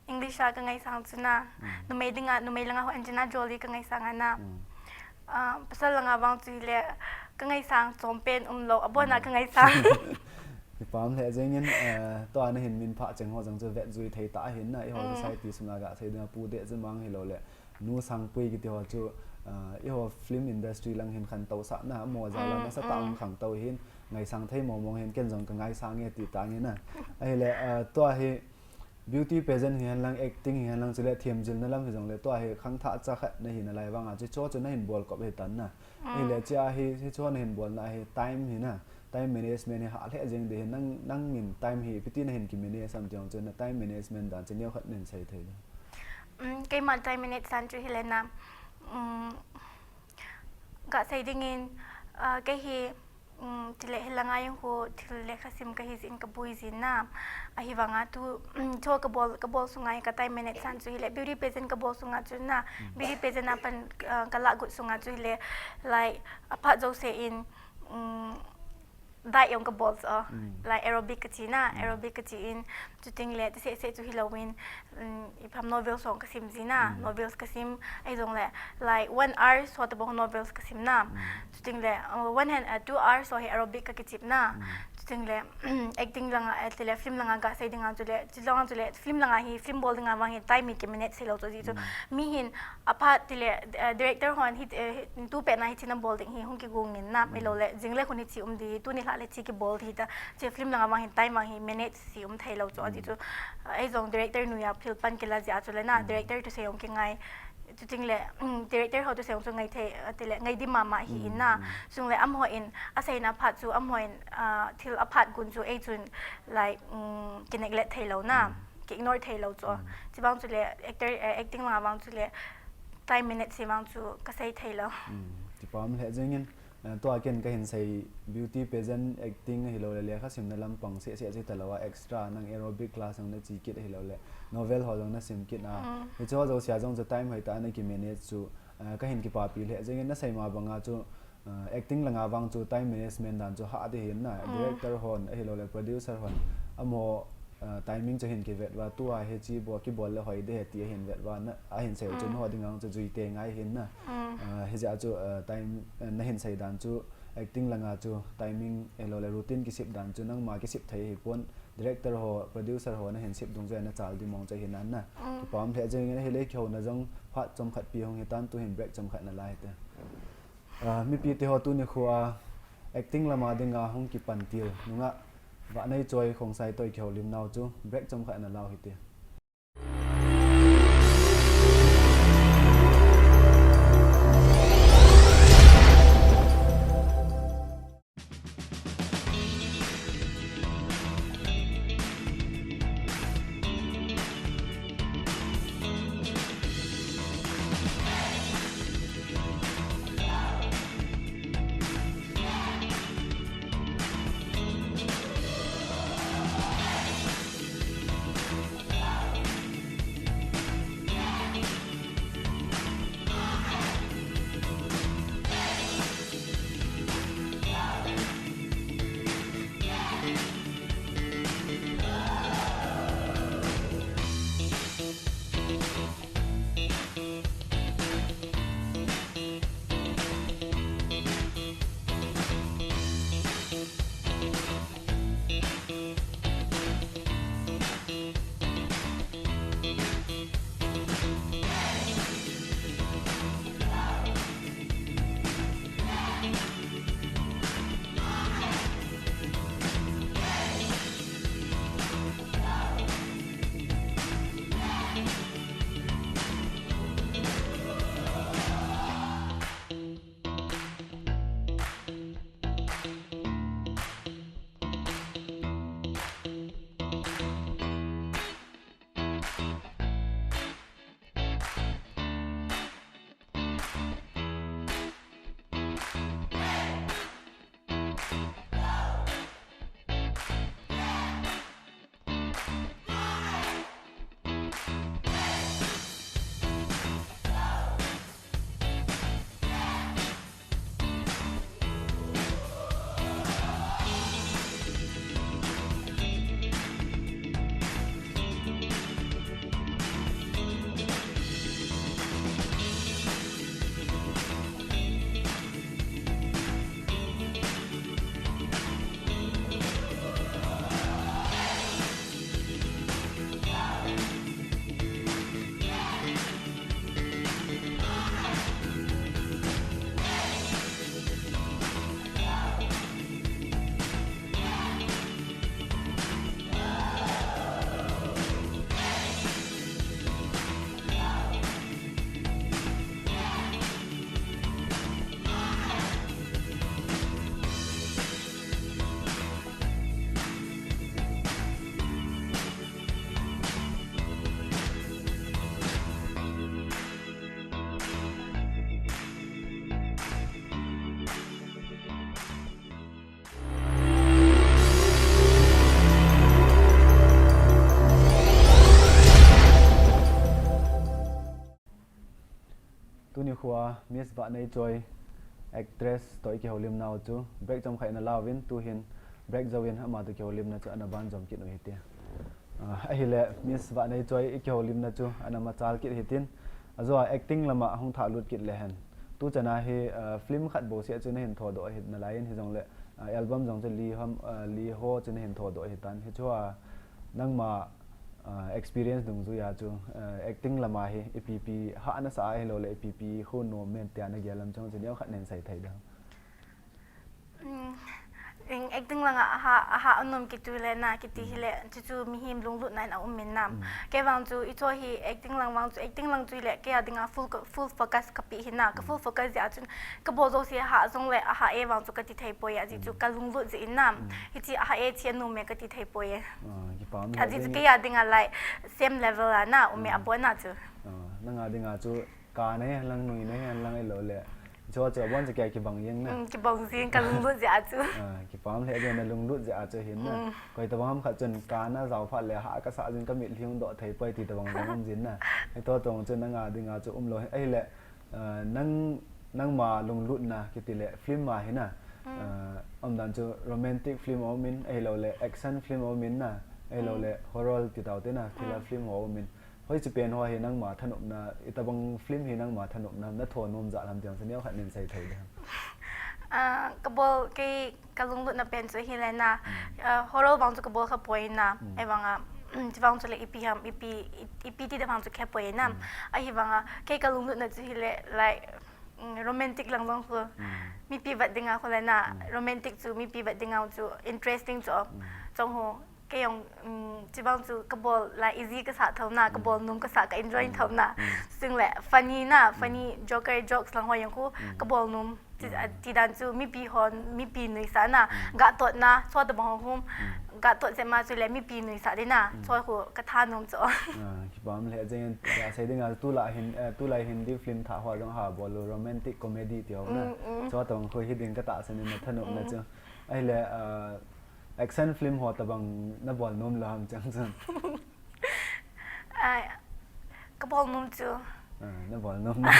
English a kangaisang chu na, numei dinga, numei langa ho Angelina Jolie kangaisang a na. Ah, pasal langa vang chu hile, kangaisang chom pen umlou, abon a kangaisang. Kipam lheh jengin, ah, tua nahin minphah cheng ho jong chu vetjui thei tah ahin na, eiho society sunga gasei dinga Pu Dehjamang hilou le, Nu Sangpui kiti ho chu, ah, eiho film industry lang hin khantou sah na, amaho jal a nasatah a hung khangtou hin, ngaisang thei mong mong hin, ken jong kangaisang e ti tange na. Ahile, ah, tua hi beauty pageant hihen lang, acting hihen lang, chule themjilna lam hijongle, tua hi khangthah cha khat nahi nalai vanga chu, chuchu nahin bol kop hitan na. Ahile, chia hi, hichu nahin bolna hi time hi na, time management hi hah lheh jeng ding hi, nang, nangin time hi ipi ti nahin kimanage am ti jong chu, na time management dan chu neokhat nahin sei thei dem? Keima time manage dan chu hile na, gasei dingin, ah, kei hi, chule hilanga jong khu thil lekhasim kahi jeh in kaboi jin na, ahivanga tu, chu kabol, kabol sunga hi ka time manage dan chu hile beauty pageant kabol sunga chu na, beauty pageant a pan, ah, kalah got sunga chu hile, like, aphat jouse in, diet jong kabol chu, like aerobic kachi na, aerobic kachi in, chuting le tiseh seh chu hilouvin, ipi ham, novels jong kasim ji na, novels kasim, ahijongle, like one hour so tabang novels kasim na, chuting le, uh, one hand, uh, two hours so hi aerobic kakichep na, chuting le, acting langa, eh, tile film langa gasei dinga chule, chulanga chule film langa hi, film bol dinga vang hi time hi kimanage theilou chu ajeh chu, mi hin aphat tile, eh, director hon hi, eh, tupet na hiche nabol ding hi hung kigong in na, ahilou le jingle khun hiche um ding, tuni lhah le hiche kibol ding ta, hiche film langa vang hi time vang hi manage se um theilou chu ajeh chu, eijong director noiya thil pan kila jeh a chule na, director thusei jong kingai, chuting le, director ho thusei jong chu ngai thei, tile ngai dim mama hi in na, chule amaho in aseina phat chu, amaho in, ah, thil aphat gon chu eichun, like, kineglect theilou na, ki ignore theilou chu, chuvang chule actor, eh, acting langa vang chule time manage se vang chu kasei theilou. Kipam lheh jengin, tua ken kahin sei beauty pageant, acting ahiloule lekha simna lampang sehseh chu hitalouva, extra nang aerobic class jong nache kit ahiloule novel ho jong nasim kit a, hicheho jousea jong chu time hoitah a naki manage chu, kahin kipapi lheh jengin, nasei ma banga chu, acting langa vang chu time management dan chu hah ding ahin na, director hon ahiloule producer hon amaho timing chu ahin kivet uva, tua hiche bol, kibol le hoi ding ahi ti ahin vet uva, ahin sei u chu nangho dinga chu juite ngai ahin na. Hijeh a chu time nahin sei dan chu acting langa chu timing ahiloule routine kisep dan chu nangma kisep thei ahipon, director ho, producer ho nahin sep dungjuia nachal ding mong chu ahin na. Kipah lheh jengin, ahile kihouna jong phat chomkhat pi hung hitan, tuhin break chomkhat nala hite. Mipite ho, tunikhoa acting lama dinga hung kipan til nungah Vahneichoi Khongsai toh kihoulimnau chu break chomkhat nalau hite. Miss Vahneichoi, actress toh i kihoulimnau chu break chomkhat in alauvin, tuhin break jouvin ama toh kihoulimna chu ana banjom kit u hite. Ah, ahile Miss Vahneichoi i kihoulimna chu ana machal kit hitin, ajoa acting lama hung thahlut kit lehen. Tuchana hi, ah, film khat bouseh chu nahin thodoh ahi nalaiyin, hijongle, ah, album jong chu li ham, ah, li ho chu nahin thodoh ahitan. Hichea nangma, ah, experience dungjuiya chu, ah, acting lama hi ipi ipi hahna sa ahiloule ipi ipi khu nom em tia nagel lam chu neokhat nahin sei thei dem? Um, acting langa aha, aha anom kit u hile na, kiti hile, chuchu mihem lunglutna in aum in na. Kei vang chu, hiche hi acting lang vang chu, acting lang chu hile, kei a dinga full, full focus kapeh hi na, ka full focus jeh a chun, kabol jouse aha jongle, aha e vang chu kati thei poi, ajeh chu kalunglut jeh in na, hiche aha e, hiche anom e kati thei poi. Ah, kipah lheh jeng e. Ajeh chu kei a dinga like, same level a na, um e abona chu. Ah, nanga dinga chu, ka nahi henlang, nui nahi henlang ahiloule, hiche chu abon chu kei a kibang jeng na. Um, kibang jeng, kalunglut jeh a chu. Ah, kipah lheh jeng, nalunglut jeh a chu hin na. Koi tobang ham khat chun ka najao phat le aha kasah jin kamitlhi hung doh thei poi ti tobang jong um jin na. Hitoh tobang chu nanga dinga chu umlou hi. Ahile, ah, nang, nangma lunglutna kitile film a hi na. Ah, umdan chu romantic film aumin, ahiloule action film aumin na, ahiloule horror ti taute na, thriller film ho aumin. Hoiche pen ho hi nangma thanopna, itobang film hi nangma thanopna, natho nom jat ham ti jong chu neokhat nahin sei thei dem? Ah, kabol, kei kalunglutna pen chu hile na, ah, horror vang chu kabol khapoi na, ahivanga, chuvang chule ipi ham, ipi, i-, ipi ti tobang chu khapoi na, ahivanga, kei kalunglutna chu hile, like, um, romantic lang jong khu, mipi vet dinga khu le na, romantic chu mipi vet dinga chu interesting chu, chong ho, kei jong, um, chuvang chu kabol la easy kasah thou na, kabol nom kasah, ka enjoy thou na. Chule funny na, funny joker jokes lang ho jong khu, kabol nom. Ti, ah, tidan chu mipi hon, mipi nuisah na, gatot na, chutobang ho khu, gatot jeh ma chule mipi nuisah ding na, chu khu katha nom chu. Ah, kipah lheh jeng in, gasei dinga tulai hin, eh, tulai Hindi film thah hoa jong ha bol u, romantic comedy ti ho na. Chutobang khu hiding katahsan in, nathanopna chu. Ahile, ah, action film ho tobang nabol nom lou ham chang chun? Ai, kabol nom chu. Ah, nabol nom na.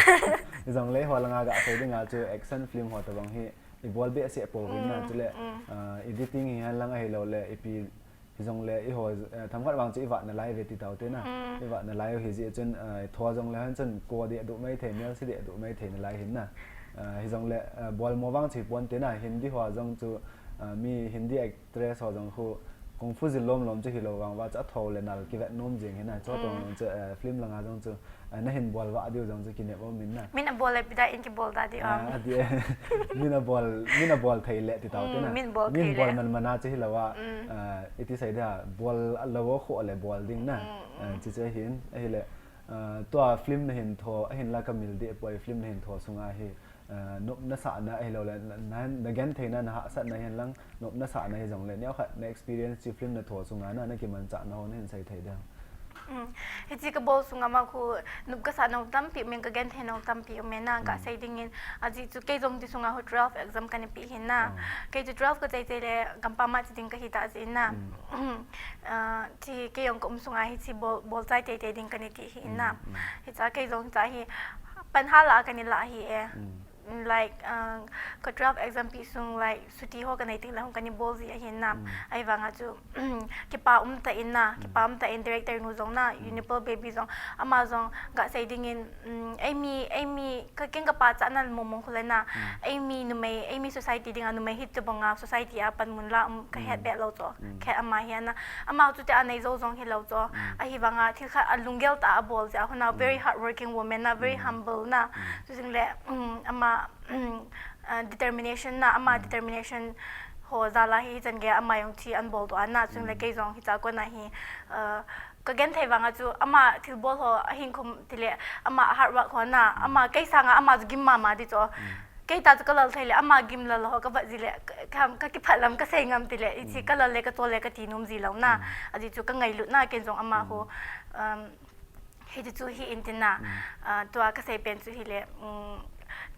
Hijongle eiho langa gasei dinga chu action film ho tobang hi ibol behseh pouvin na, chule, ah, editing hi henlang ahiloule ipi hijongle eiho, eh, themkhat vang chu ivat nalai uve ti taute na. Ivat nalai u hijeh chun, eh, tho jongle hon chun ko deh duh mai thei, melse deh duh mai thei nalai hin na. Ah, hijongle, eh, bolmo vang chu hiponte na, Hindi hoa jong chu, ah, mi Hindi actress ho jong khu kung fu jil lom lom chu hilou vang uva chu atho le nal kivet nom jeng hi na, chutobang chu, eh, film langa jong chu, eh, nahin bol vah diu jong chu kinep aumin na. Min abol le ipi dia in kibol da diu ham? Ah, adih e. Min abol, min abol thei le ti taute na. Min bol man man a chu hilou a, ah, iti sei dia, bol lou a khu le bol ding na. Ah, chuche hin, ahile, ah, tua film nahin tho, ahinla kamil deh poi, film nahin tho sunga hi, ah, nopna sahna ahiloule, na, na, nagentheina, nahahsatna hihenlang, nopna sahna hijongle, neokhat na experience chu film natho sunga na, nakimanchahna ho nahin sei thei dem? Hiche kabol sunga ma khu, nop kasah nau tampi umin, kagenthei nau tampi umin na, gasei dingin, ajeh chu kei jong ti sunga khu twelve exam kana pe hin na. Kei chu twelve kachai chai le, gampam a che ding kahi tah jeh in na. Ah, ti kei jong kaum sunga hiche bol, bolchai teitei ding kana ti hi na. Hichea kei jong hichea hi, panha la kana la hi e. Like, ah, ka twelve exam pe sung, like, chuti ho kanei tengle hung kana bol ji ahin na. Ahivanga chu, kipa umtah in na, kipa umtah in director nu jong na, Unipal Baby jong, ama jong gasei dingin, um, eimi, eimi, kakeng kapachatna mong mong khu le na, eimi numei, eimi society dinga numei hitobanga society a panmun la um kahet beh lou chu, khat ama hi ana, ama chutia nei jou jong hilou chu, ahivanga thil khat alunggel tah a abol jeh a khu na, very hardworking woman na, very humble na, chujing le, um, ama, ah, determination na, ama determination ho jal a hi hichan gei ama jong thi ana boldoh a na, chujing le kei jong hichea kona hi, ah, kagenthei vanga chu ama thilbol ho ahin khum tile, ama hard work ho na, ama kei sanga ama chu gim mama di chu. Kei tah chu kalal thei le, ama gim lal ho kavet ji le, ka, ka, kakiphat lam kasei ngam tile, hiche kalal le kachol le kati nom ji lou na. Ajeh chu kangailutna ken jong ama khu, um, hiti chu hi in tin na, ah, tua kasei pen chu hile, um,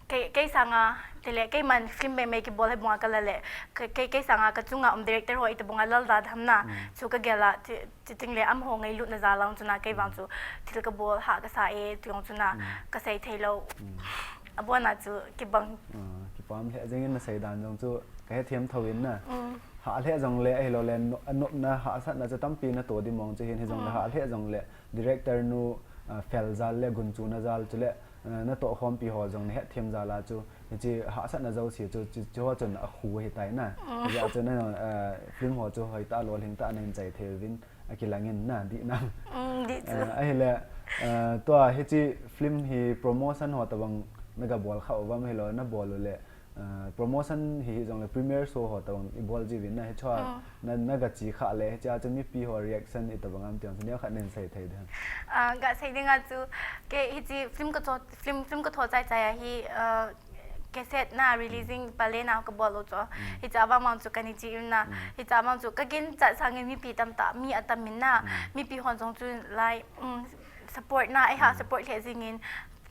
kei, kei sanga, tile, keiman film meimei kibol hi bunga kalal le, kei, kei, kei sanga kachunga um director ho itobanga lal da ham na, chu kagel a, ti, ti tengle amaho ngailutna jal a chu na, kei vang chu thil kabol hah kasa e, ti jong chu na, kasei thei lou. abona chu kibang. Ah, kipah lheh jengin nasei dan jong chu kahethem thouvin na. Mm. Hah lheh jongle ahiloule no-, anopna hahsatna chu tampi natoh ding mong chu hin hijongle Mm. hah lheh jongle director nu, ah, fel jal le gunchuna jal chule, ah, natoh khompi ho jong nahetthem jal a chu hiche hahsatna jouse chu, chu, chu ho chun akhu ahitai na. Mm. Hijeh chun na, ah, film ho chu hoitah lolhing tah a nahin chai thei uvin. Akilangin na, dih na. Mm, dih chu. Ah, ahile, ah, tua hiche film hi promotion ho tabang naga bol kha uvam hilou, nabol ule, ah, promotion hi hijongle premiere show ho tabang ibol jiuvin na hichea Mm. na, naga che kha le, hichea chu mipi ho reaction itobang ham ti jong chu neokhat nahin sei thei dem? Ah, gasei dinga chu, kei hiche film katho, film, film katho chai chai a hi, ah, cassette na releasing Mm. pale na kabol u chu. Mm. Hiche avang vang chu kani chi in na. Mm. Hiche avang chu kaginchat sangin mipi tamtah, mi atam in na. Mm. Mipi hon jong chu lai, mm, support na, eiha Mm. support lheh jingin,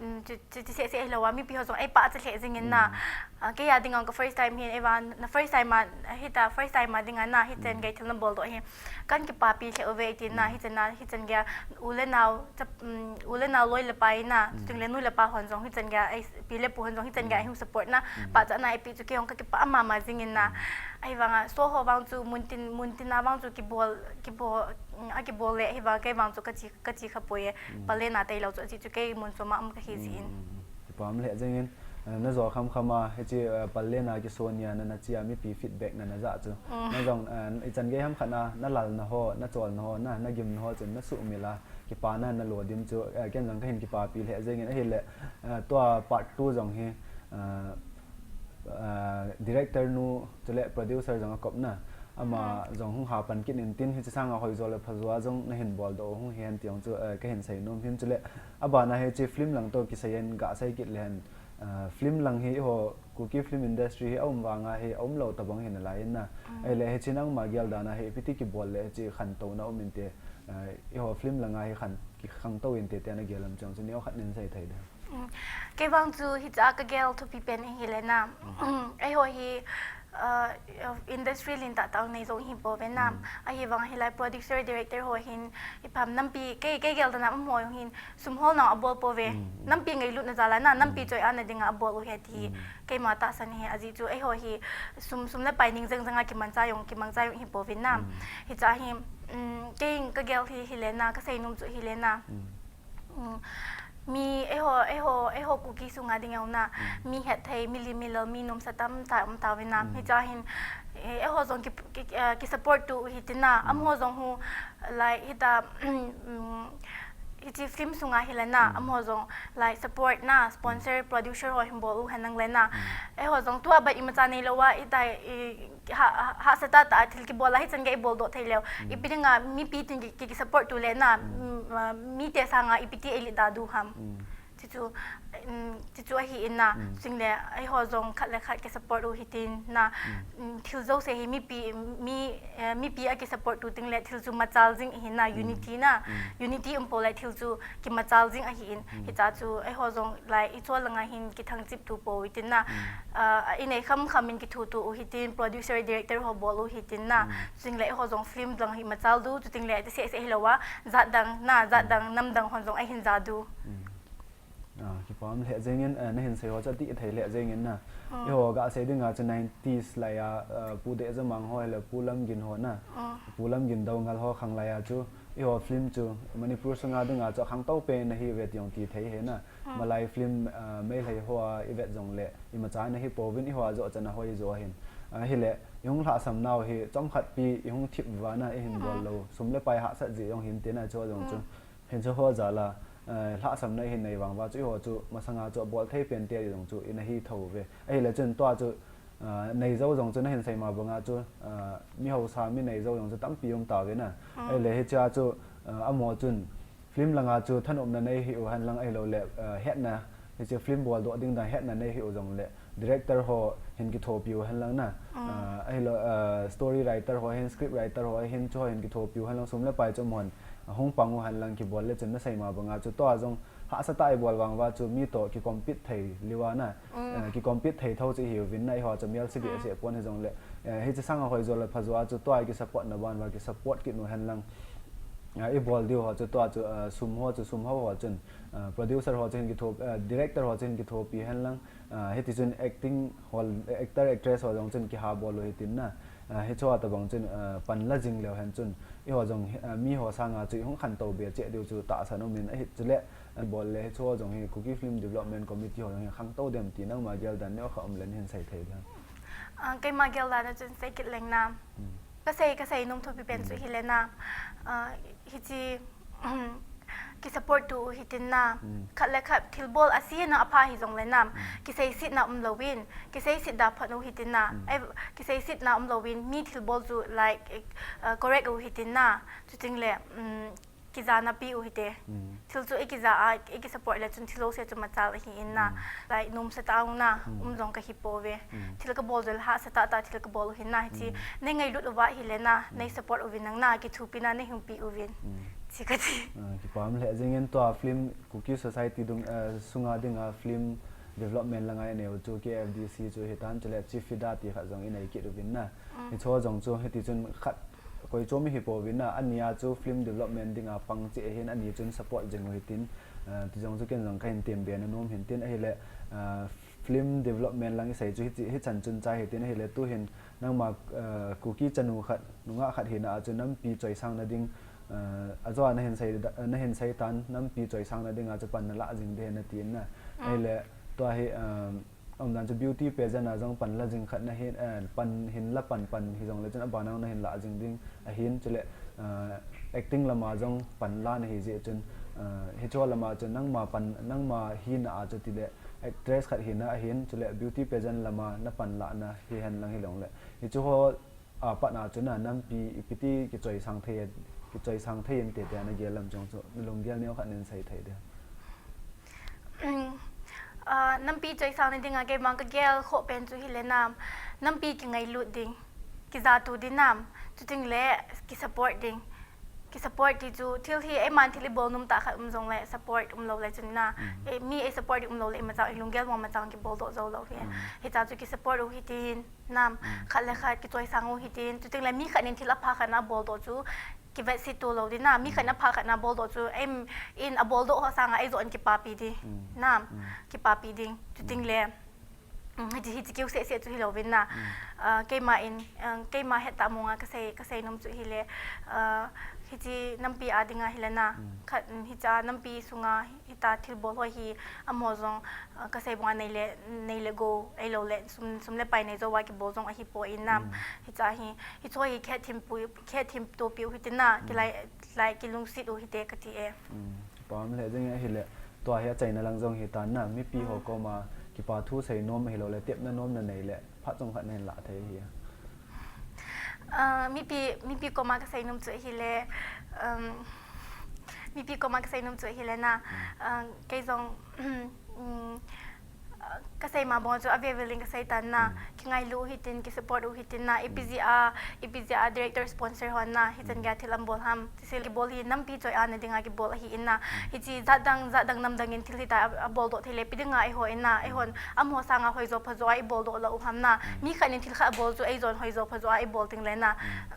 mm, chu, chu, chu seh seh hilou a, mipi ho jong eipachat lheh jingin na. Mm. Ah, kei a dinga ka first time hin, eiva, na first time a, hita first time a dinga na, hichan Mm. gei thil nabol doh hi. Kan kipapi lheh uve iti na, Mm. hichan na, hichan gei a, u le nao, chap, mm, u le nao loi le pai na, Mm. chule nu le pa hon jong hichan gei a, ei, pi le pu hon jong hichan gei a Mm. eihin support na, Mm. pachatna eipeh chu kei jong kakipah mama jingin na. Mm. Ahivanga show ho vang chu muntin, muntin a vang chu kibol, kibol, mm, akibol le, ahivang kei vang chu kache, kache kha poi e, Mm. pale na tailou chu, ache chu kei mun chom a um kahi jeh in. Mm, mm, mm. Kipah lheh jengin, eh, najo kham kham a, hiche, eh, pale na kisoh nia na, nache a mipi feedback na, najah chu. Mm. Na jong, eh, ichan gei ham khat na, nalalna ho, nacholna ho, na, nagimna ho chun nasuhmil a, kipana nalo dim chu, eh, ken jong kahin kipapi lheh jengin ahile, eh, tua part two jong hi, eh, eh, director nu chule producer jong akop na, ama Mm. jong hung hapan kit in tin hiche sanga hoijo le phajo a jong nahin bol doh u hung hen ti jong chu, eh, kahin sei nom hin chule, abana hiche film lang toh kisai in gasei kit le hen, eh, film lang hi eiho Kuki film industry hi aum vanga hi aum lou tabang hi nalai in na. Mm. Ahile hiche nangma gel dan a hi ipi ti kibol le hiche khantouna um inte, eh, eiho film langa hi khan, kikhangtou inte tia nagel ham ti jong chu neokhat nahin sei thei dem? Mm. Kei vang chu hichea kagel thupi pen ahile na. Mm. Eiho hi, ah, industry lentah tah nei jong ihi pouve na. Mm. Ahivang hilai producer, director ho hin ipi ham nampi, kei, kei gel dan a amaho jong hin sum hol nau abol pouve. Mm, mm. Nampi ngailutna jal a na, nampi Mm. choi ana dinga abol u ahi ti hi. Mm. Keima tahsan ahi, ajeh chu eiho hi sum, sum le pai ning jeng jeng a kimangcha jong, kimangcha jong ihi pouvin na. Mm. Hichea hi, mm, kei kagel hi, hile na, kasei nom chu hile na. Mm. Mm, mi eiho, eiho, eiho Kuki sunga ding jong na, Mm. mi hetthei, mi lim mi lel, mi nomsa tamtah um tauvin na. Mm. Hichea hin, eh, eiho jong ki, ki, eh, ki support tu u hiti na, Mm. amaho jong hu, like, hita, mm, hiche film sunga hile na, Mm. amaho jong, like, support na, sponsor, Mm. producer ho hin bol u hen lang le na. Mm. Eiho jong tua ban imacha neilou a, hita, i, ha, ha, hahsa tah tah a thil kibol a, hichan gei ibol doh thei leu. Mm. Ipi dinga mipi tin ki, ki, ki support tu le na, Mm. mm, ah, mite sanga ipi ti eilet da diu ham. Mm. Chuchu, um, chuchu ahi in na, Mm. chule eiho jong khat le khat ki support u hitin na, Mm. um, thil jouse hi mipi, mi, eh, mipi a ki support tu teng le thil chu machal jing ahi na, Mm. unity na, Mm. unity um pou le thil chu kimachal jing ahi in, Mm. hichea chu eiho jong lai ichol langa hin kithangchip tu pou hitin na, Mm. ah, inei kham kham in kithu tu u hitin, producer, director ho bol u hitin na, Mm. chule eiho jong film lang hi machal diu, chuteng le ti seh seh hilou a, jat dang na, jat Mm. dang, nam dang hon jong ahin ja diu. Mm. Ah, kipah lheh jengin, eh, nahin sei ho chu adih thei lheh jengin na. Mm. Eiho gasei dinga chu nineties lai a, eh, Pu Dehjamang ho le Pu Lamgin ho na. Mm. Pu Lamgin Doungel ho khang lai a chu, eiho film chu Manipur sunga dinga chu akhangtou pen ahi uve ti jong ti thei ahi na. Mm. Malai film, eh, Meitei ho a ivet jongle, imacha in ahi pouvin eiho a joh chan a hoi jo ahin. Ahile, ihung lhahsam nau hi, chomkhat pi ihung thip uva na, ihin bol Mm. lou. Sum le pai hahsat jeh jong hin ti na chu jong chu. Mm. Hiche ho jal a, eh, lhahsamna ihin nei vang uva chu, eiho chu masanga chu abol thei pen te jong chu ina hi thou ve. Ahile chun tua chu, eh, nei jou jong chu nahin sei ma banga chu, eh, mi hausa, mi nei jou jong chu tampi um tauve na. Mm. Ahile hichea chu, eh, amaho chun film langa chu thanopna nei hih u hen lang ahilouleh, eh, hetna, hiche film bol doh ding dan hetna nei hih u jongle, director ho hin kithopi u hen lang na. Mm. Ah, ahilou, ah, story writer ho hin, script writer ho hin, chu ho hin kithopi u hen lang, sum le pai chu amahon, ah, hung pang u hen lang kibol le chun nasei ma banga chu tua jong hahsa tah a ibol vang uva chu mi toh ki compete thei liu a na. Mm. Ah, ki compete thei thou chu ihiuvin na, eiho chu mial sibeh Mm. seh pon hijongle. Ah, hiche sanga hoi jo le pha jo a chu tua ki support na ban uva ki support kit u hen lang. Ah, i bol diu ho chu tua chu, ah, sum ho chu sum ho ho chun, ah, producer ho chun kitho, ah, director ho chun kithopi hen lang, ah, hiti chun acting hol, actor actress ho jong chun kiha bol u hitin na, ah, hichu tabang chun, ah, pan la jing leu hen chun, i ho jong, ah, mi ho sanga chu i hung khantou be cheh diu chu tahsan um in ahi chule, ah, bol le hichu jong hi Kuki Film Development Committee ho jong hi khangtou dem ti nangma gel dan neo kha um len hin sei thei diam? Ah, keima gel dan a chun sei kit leng na. Hmm. Ka sei, ka sei nom thupi pen chu hi le na, ah, hichi, ki support tu u hitin na, khat le khat thilbol a si na a pha hi jong le na, kisei sit na um lo in, kisei sit da phat u hitin na, ai, kisei sit na um lo in, mi thilbol chu like, eh, ah, correct u hitin na, chuting le, um, kija na pi u hite. Thil chu i kija a, i ki support le chun thil lo se chu machal ahi in na. Like, nom sa ta u na, um jong ka hi po ve. Thil ka bol jol ha sa ta ta thil ka bol u hin na, hichi, nei ngailut u va hi le na, nei support u vin nang na, kithupi na, nei hung pi u vin. Chi ka chi. Ah, kipam le jing in tua film Kuki Society dung, eh, sunga dinga film development langa i neu chu K F D C chu hitan chule Chief Fida ti khat jong i nei kit u vin na. Hichu jong chu hiti chun khat koi chu mi hi po vin na, ani a chu film development dinga pang cheh hin ani chun support jing u hitin, eh, ti jong chu ken jong ka hin tem be na nom hin tin ahile, eh, film development lang i sei chu hichi, hichan chun chai hitin ahile tu hin nangma, eh, Kuki chanu khat, nungah khat hina a chu nampi choisang na ding, eh, a jo a na hin sei da, na hin sei tan nampi choisang na dinga chu pan na la jing de na tin na. Ahile tua hi, eh, Umdan chu beauty pageant a jong pan la jing khat na hin, eh, pan hin la pan pan hi jong le chun a ban a na hin la jing ding ahin chule, eh, acting lama jong pan la na hi jeh chun, eh, hichu lama chun nangma pan, nangma hina a chu tile actress khat hina ahin chule beauty pageant lama na pan la na hi hen lang hi long le. Hichu ho a pat na chu na nampi ipi ti kichoisang thei, kichoisang thei in te te na gel lam jong chu na lunggel neo khat nin sei thei de. Ah, nampi choisang na dinga keima ka gel kho pen chu hi le na, nampi kingailut ding, kija tu ding na, chuting le ki support ding. Ki support ti chu thil hi eiman thil i bol nom ta khat um jong le support um lo le chun na, eh, mi ei support um lo le i machang i lunggel mo machang ki bol doh jo lo hi. Hicha chu ki support u hitin. Nam, khat le khat kichoisang u hitin, chuting le mi khat nin thil a pha khat na bol doh chu, kivet sit tu lo ding na, mi khat na pha khat na bol doh chu, em, in a bol doh ho sanga ei jo in kipapi ding. Nam, kipapi ding, chuting le, um, hichi, hichi kiu se se chu hi lo vin na. Ah, keima in, ah, keima het ta monga ka sei, ka sei nom chu hi le, ah, hichi nampi a dinga hi le na, khat, um, hicha nampi sunga, Hita thilbol ho hi amaho jong, ah, ka sei banga nei le, nei le go, ei lo le, sum, sum le pai nei jo a kibol jong ahi poi na. Hicha hi, hichu hi khet thim pu, khet thim to piu hitin na, kilai, lai kilungset u hite ka ti e. Pam le jing ahile, tua hi achaina lang jong hitan na, mipi ho koma, kipa thu sei nom ahilou le, tepna nom na nei le, phat chomkhat na hin la thei hi. Ah, mipi, mipi koma ka sei nom chu ahile, um, mipi koma ka sei nom chu ahile na, ah, kei jong, um, ah, ka sei ma bang chu ave vel in ka sei tan na, kingailu u hitin, ki support u hitin na, ipi jeh a, ipi jeh a director sponsor hon na, hichan gei a thil ahin bol ham, Thil kibol hi nampi choi-at na dinga kibol ahi in na. Hichi jat dang, jat dang nam dang in thil hitia a, abol doh thei le ipi dinga eiho in na. Eihon amaho sanga hoijo phajo a ibol doh lou u ham na. Mi khat in thil khat abol chu eijon hoijo phajo a ibol ding le na.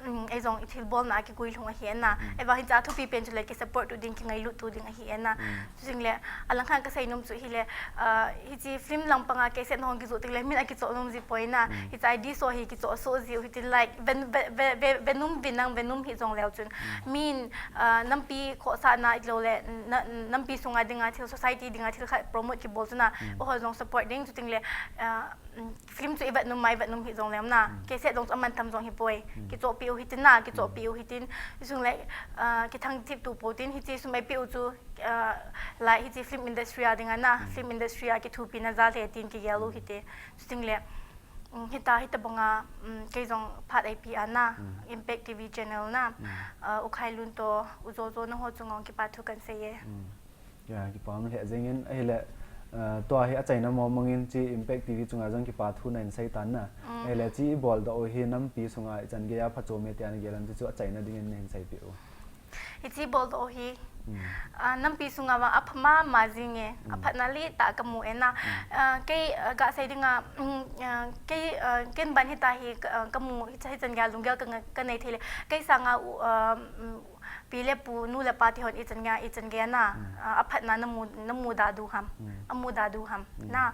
Um, eijong i thil bolna a kiguilhung ahi in na. Ahivang hicha thupi pen chu le ki support u ding, kingailut u ding ahi in na. Chuting le, alangkhat ka sei nom chu hile, ah, hichi film lang panga cassette hung kijoh teng le, min akichoh nom ji poi na. Hicha D S O hi kichoh soh ji u hitin like, ven, ve, ve, ve, ve nom vin nang ve nom hi jong leu chun. Min, ah, nampi khohsahna ilou le, na, nampi sunga dinga thil, society dinga thil khat promote kibol chu na, eiho jong support ding chuting le, ah, film chu i vet nom ma, i vet nom hi jong lem na. Cassette jong chu aman tam jong hi poi. Kichohpi u hitin na, kichohpi u hitin. Isung le, ah, kithang thip tu po tin, hichi sum eipeh u chu, ah, like hichi film industry a dinga na, film industry a kithupi na jal e tin kigel u hite. Chuting le, um, hita, hita banga, um, kei jong phat eipeh a na, Impact T V channel na, ah, U Khailun to, U Jojo na ho chunga kipa thu kan sei e. Ya, kipah le jeng in, ahile, ah, tua hi achaina mong mong in chi Impact T V chunga jong kipa thu na in sei tan na. Ahile chi ibol doh u hi nampi sunga ichan gei a phachom e tia na gel am ti chu achaina ding in na hin seipeh u. Hichi bol doh u hi, ah, nampi sunga vang apha mama jing e, aphatna letah kamu e na. Ah, kei, ah, ga sei dinga, um, ah, kei, ah, ken ban hita hi, ah, kamu, hicha hichan gei a lunggel ka, ka nei thei le. Kei sanga u, ah, um, Pi le pu, nu le pa ti hon ichan gei, ichan gei na, ah, aphatna namu, namu da du ham. Amu da du ham. Na,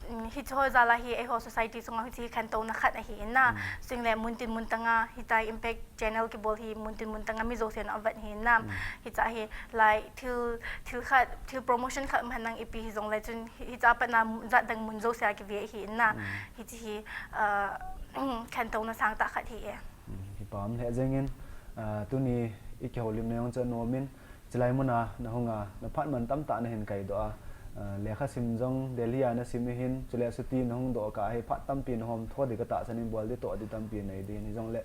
mm, hiche ho jal a hi eiho society sunga hiche hi khantouna khat ahi in na. Chuleh muntin muntanga, hitia Impact Channel kibol hi muntin muntanga mi jousen avet hi in na. Hiche hi lai thil, thil khat, thil promotion khat man nang ipi hijongle chun hi, hiche a patna jat dang mun jousea kive hi in na. Hiche hi, ah, khantouna sangtah khat hi e. Kipa um lheh jengin, ah, tuni i kihoulimna jong chu anom in, chulai muna nahunga, naphat man tamtah nahin kaidoh a, ah, lekha sim jong Delhi a nasim ahin, chuleh chuti nahung doh kah a hi phat tampi nahom tho ding katahsan in, bol ding toh ding tampi nei ding, hijongle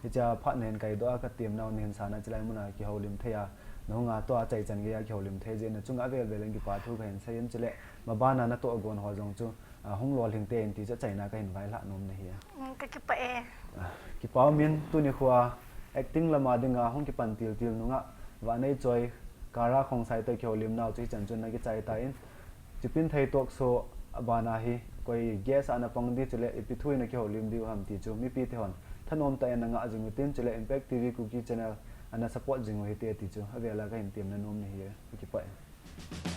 hichea phat nahin kaidoh a, katemnau nahin san a, chulai muna kihoulim thei a, nahunga tua chaichan geiya kihoulim thei jeh in, nachunga avel vel in kipa thu kahin sei in, chuleh mabana natoh gon ho jong chu, ah, hung lolhing tein ti chu achaina kahin vailhah nom nahi. Mm, kakipah e. Ah, kipa um in tuni khoa acting lama dinga hung kipan tiltil nunga Vaneichoi, Kara Khongsai toh kihoulimnau chu hichan chun nakichai tan, Chipinthei Talk Show abana hi koi guest a napang ding chuleh ipi thu in nakihoulim diu ham ti chu mipi te hon thanom tah in nangah jing utin, chuleh Impact T V Kuki Channel ana support jing u hite ti chu avela kahin temna nom nahi e. Kakipah e.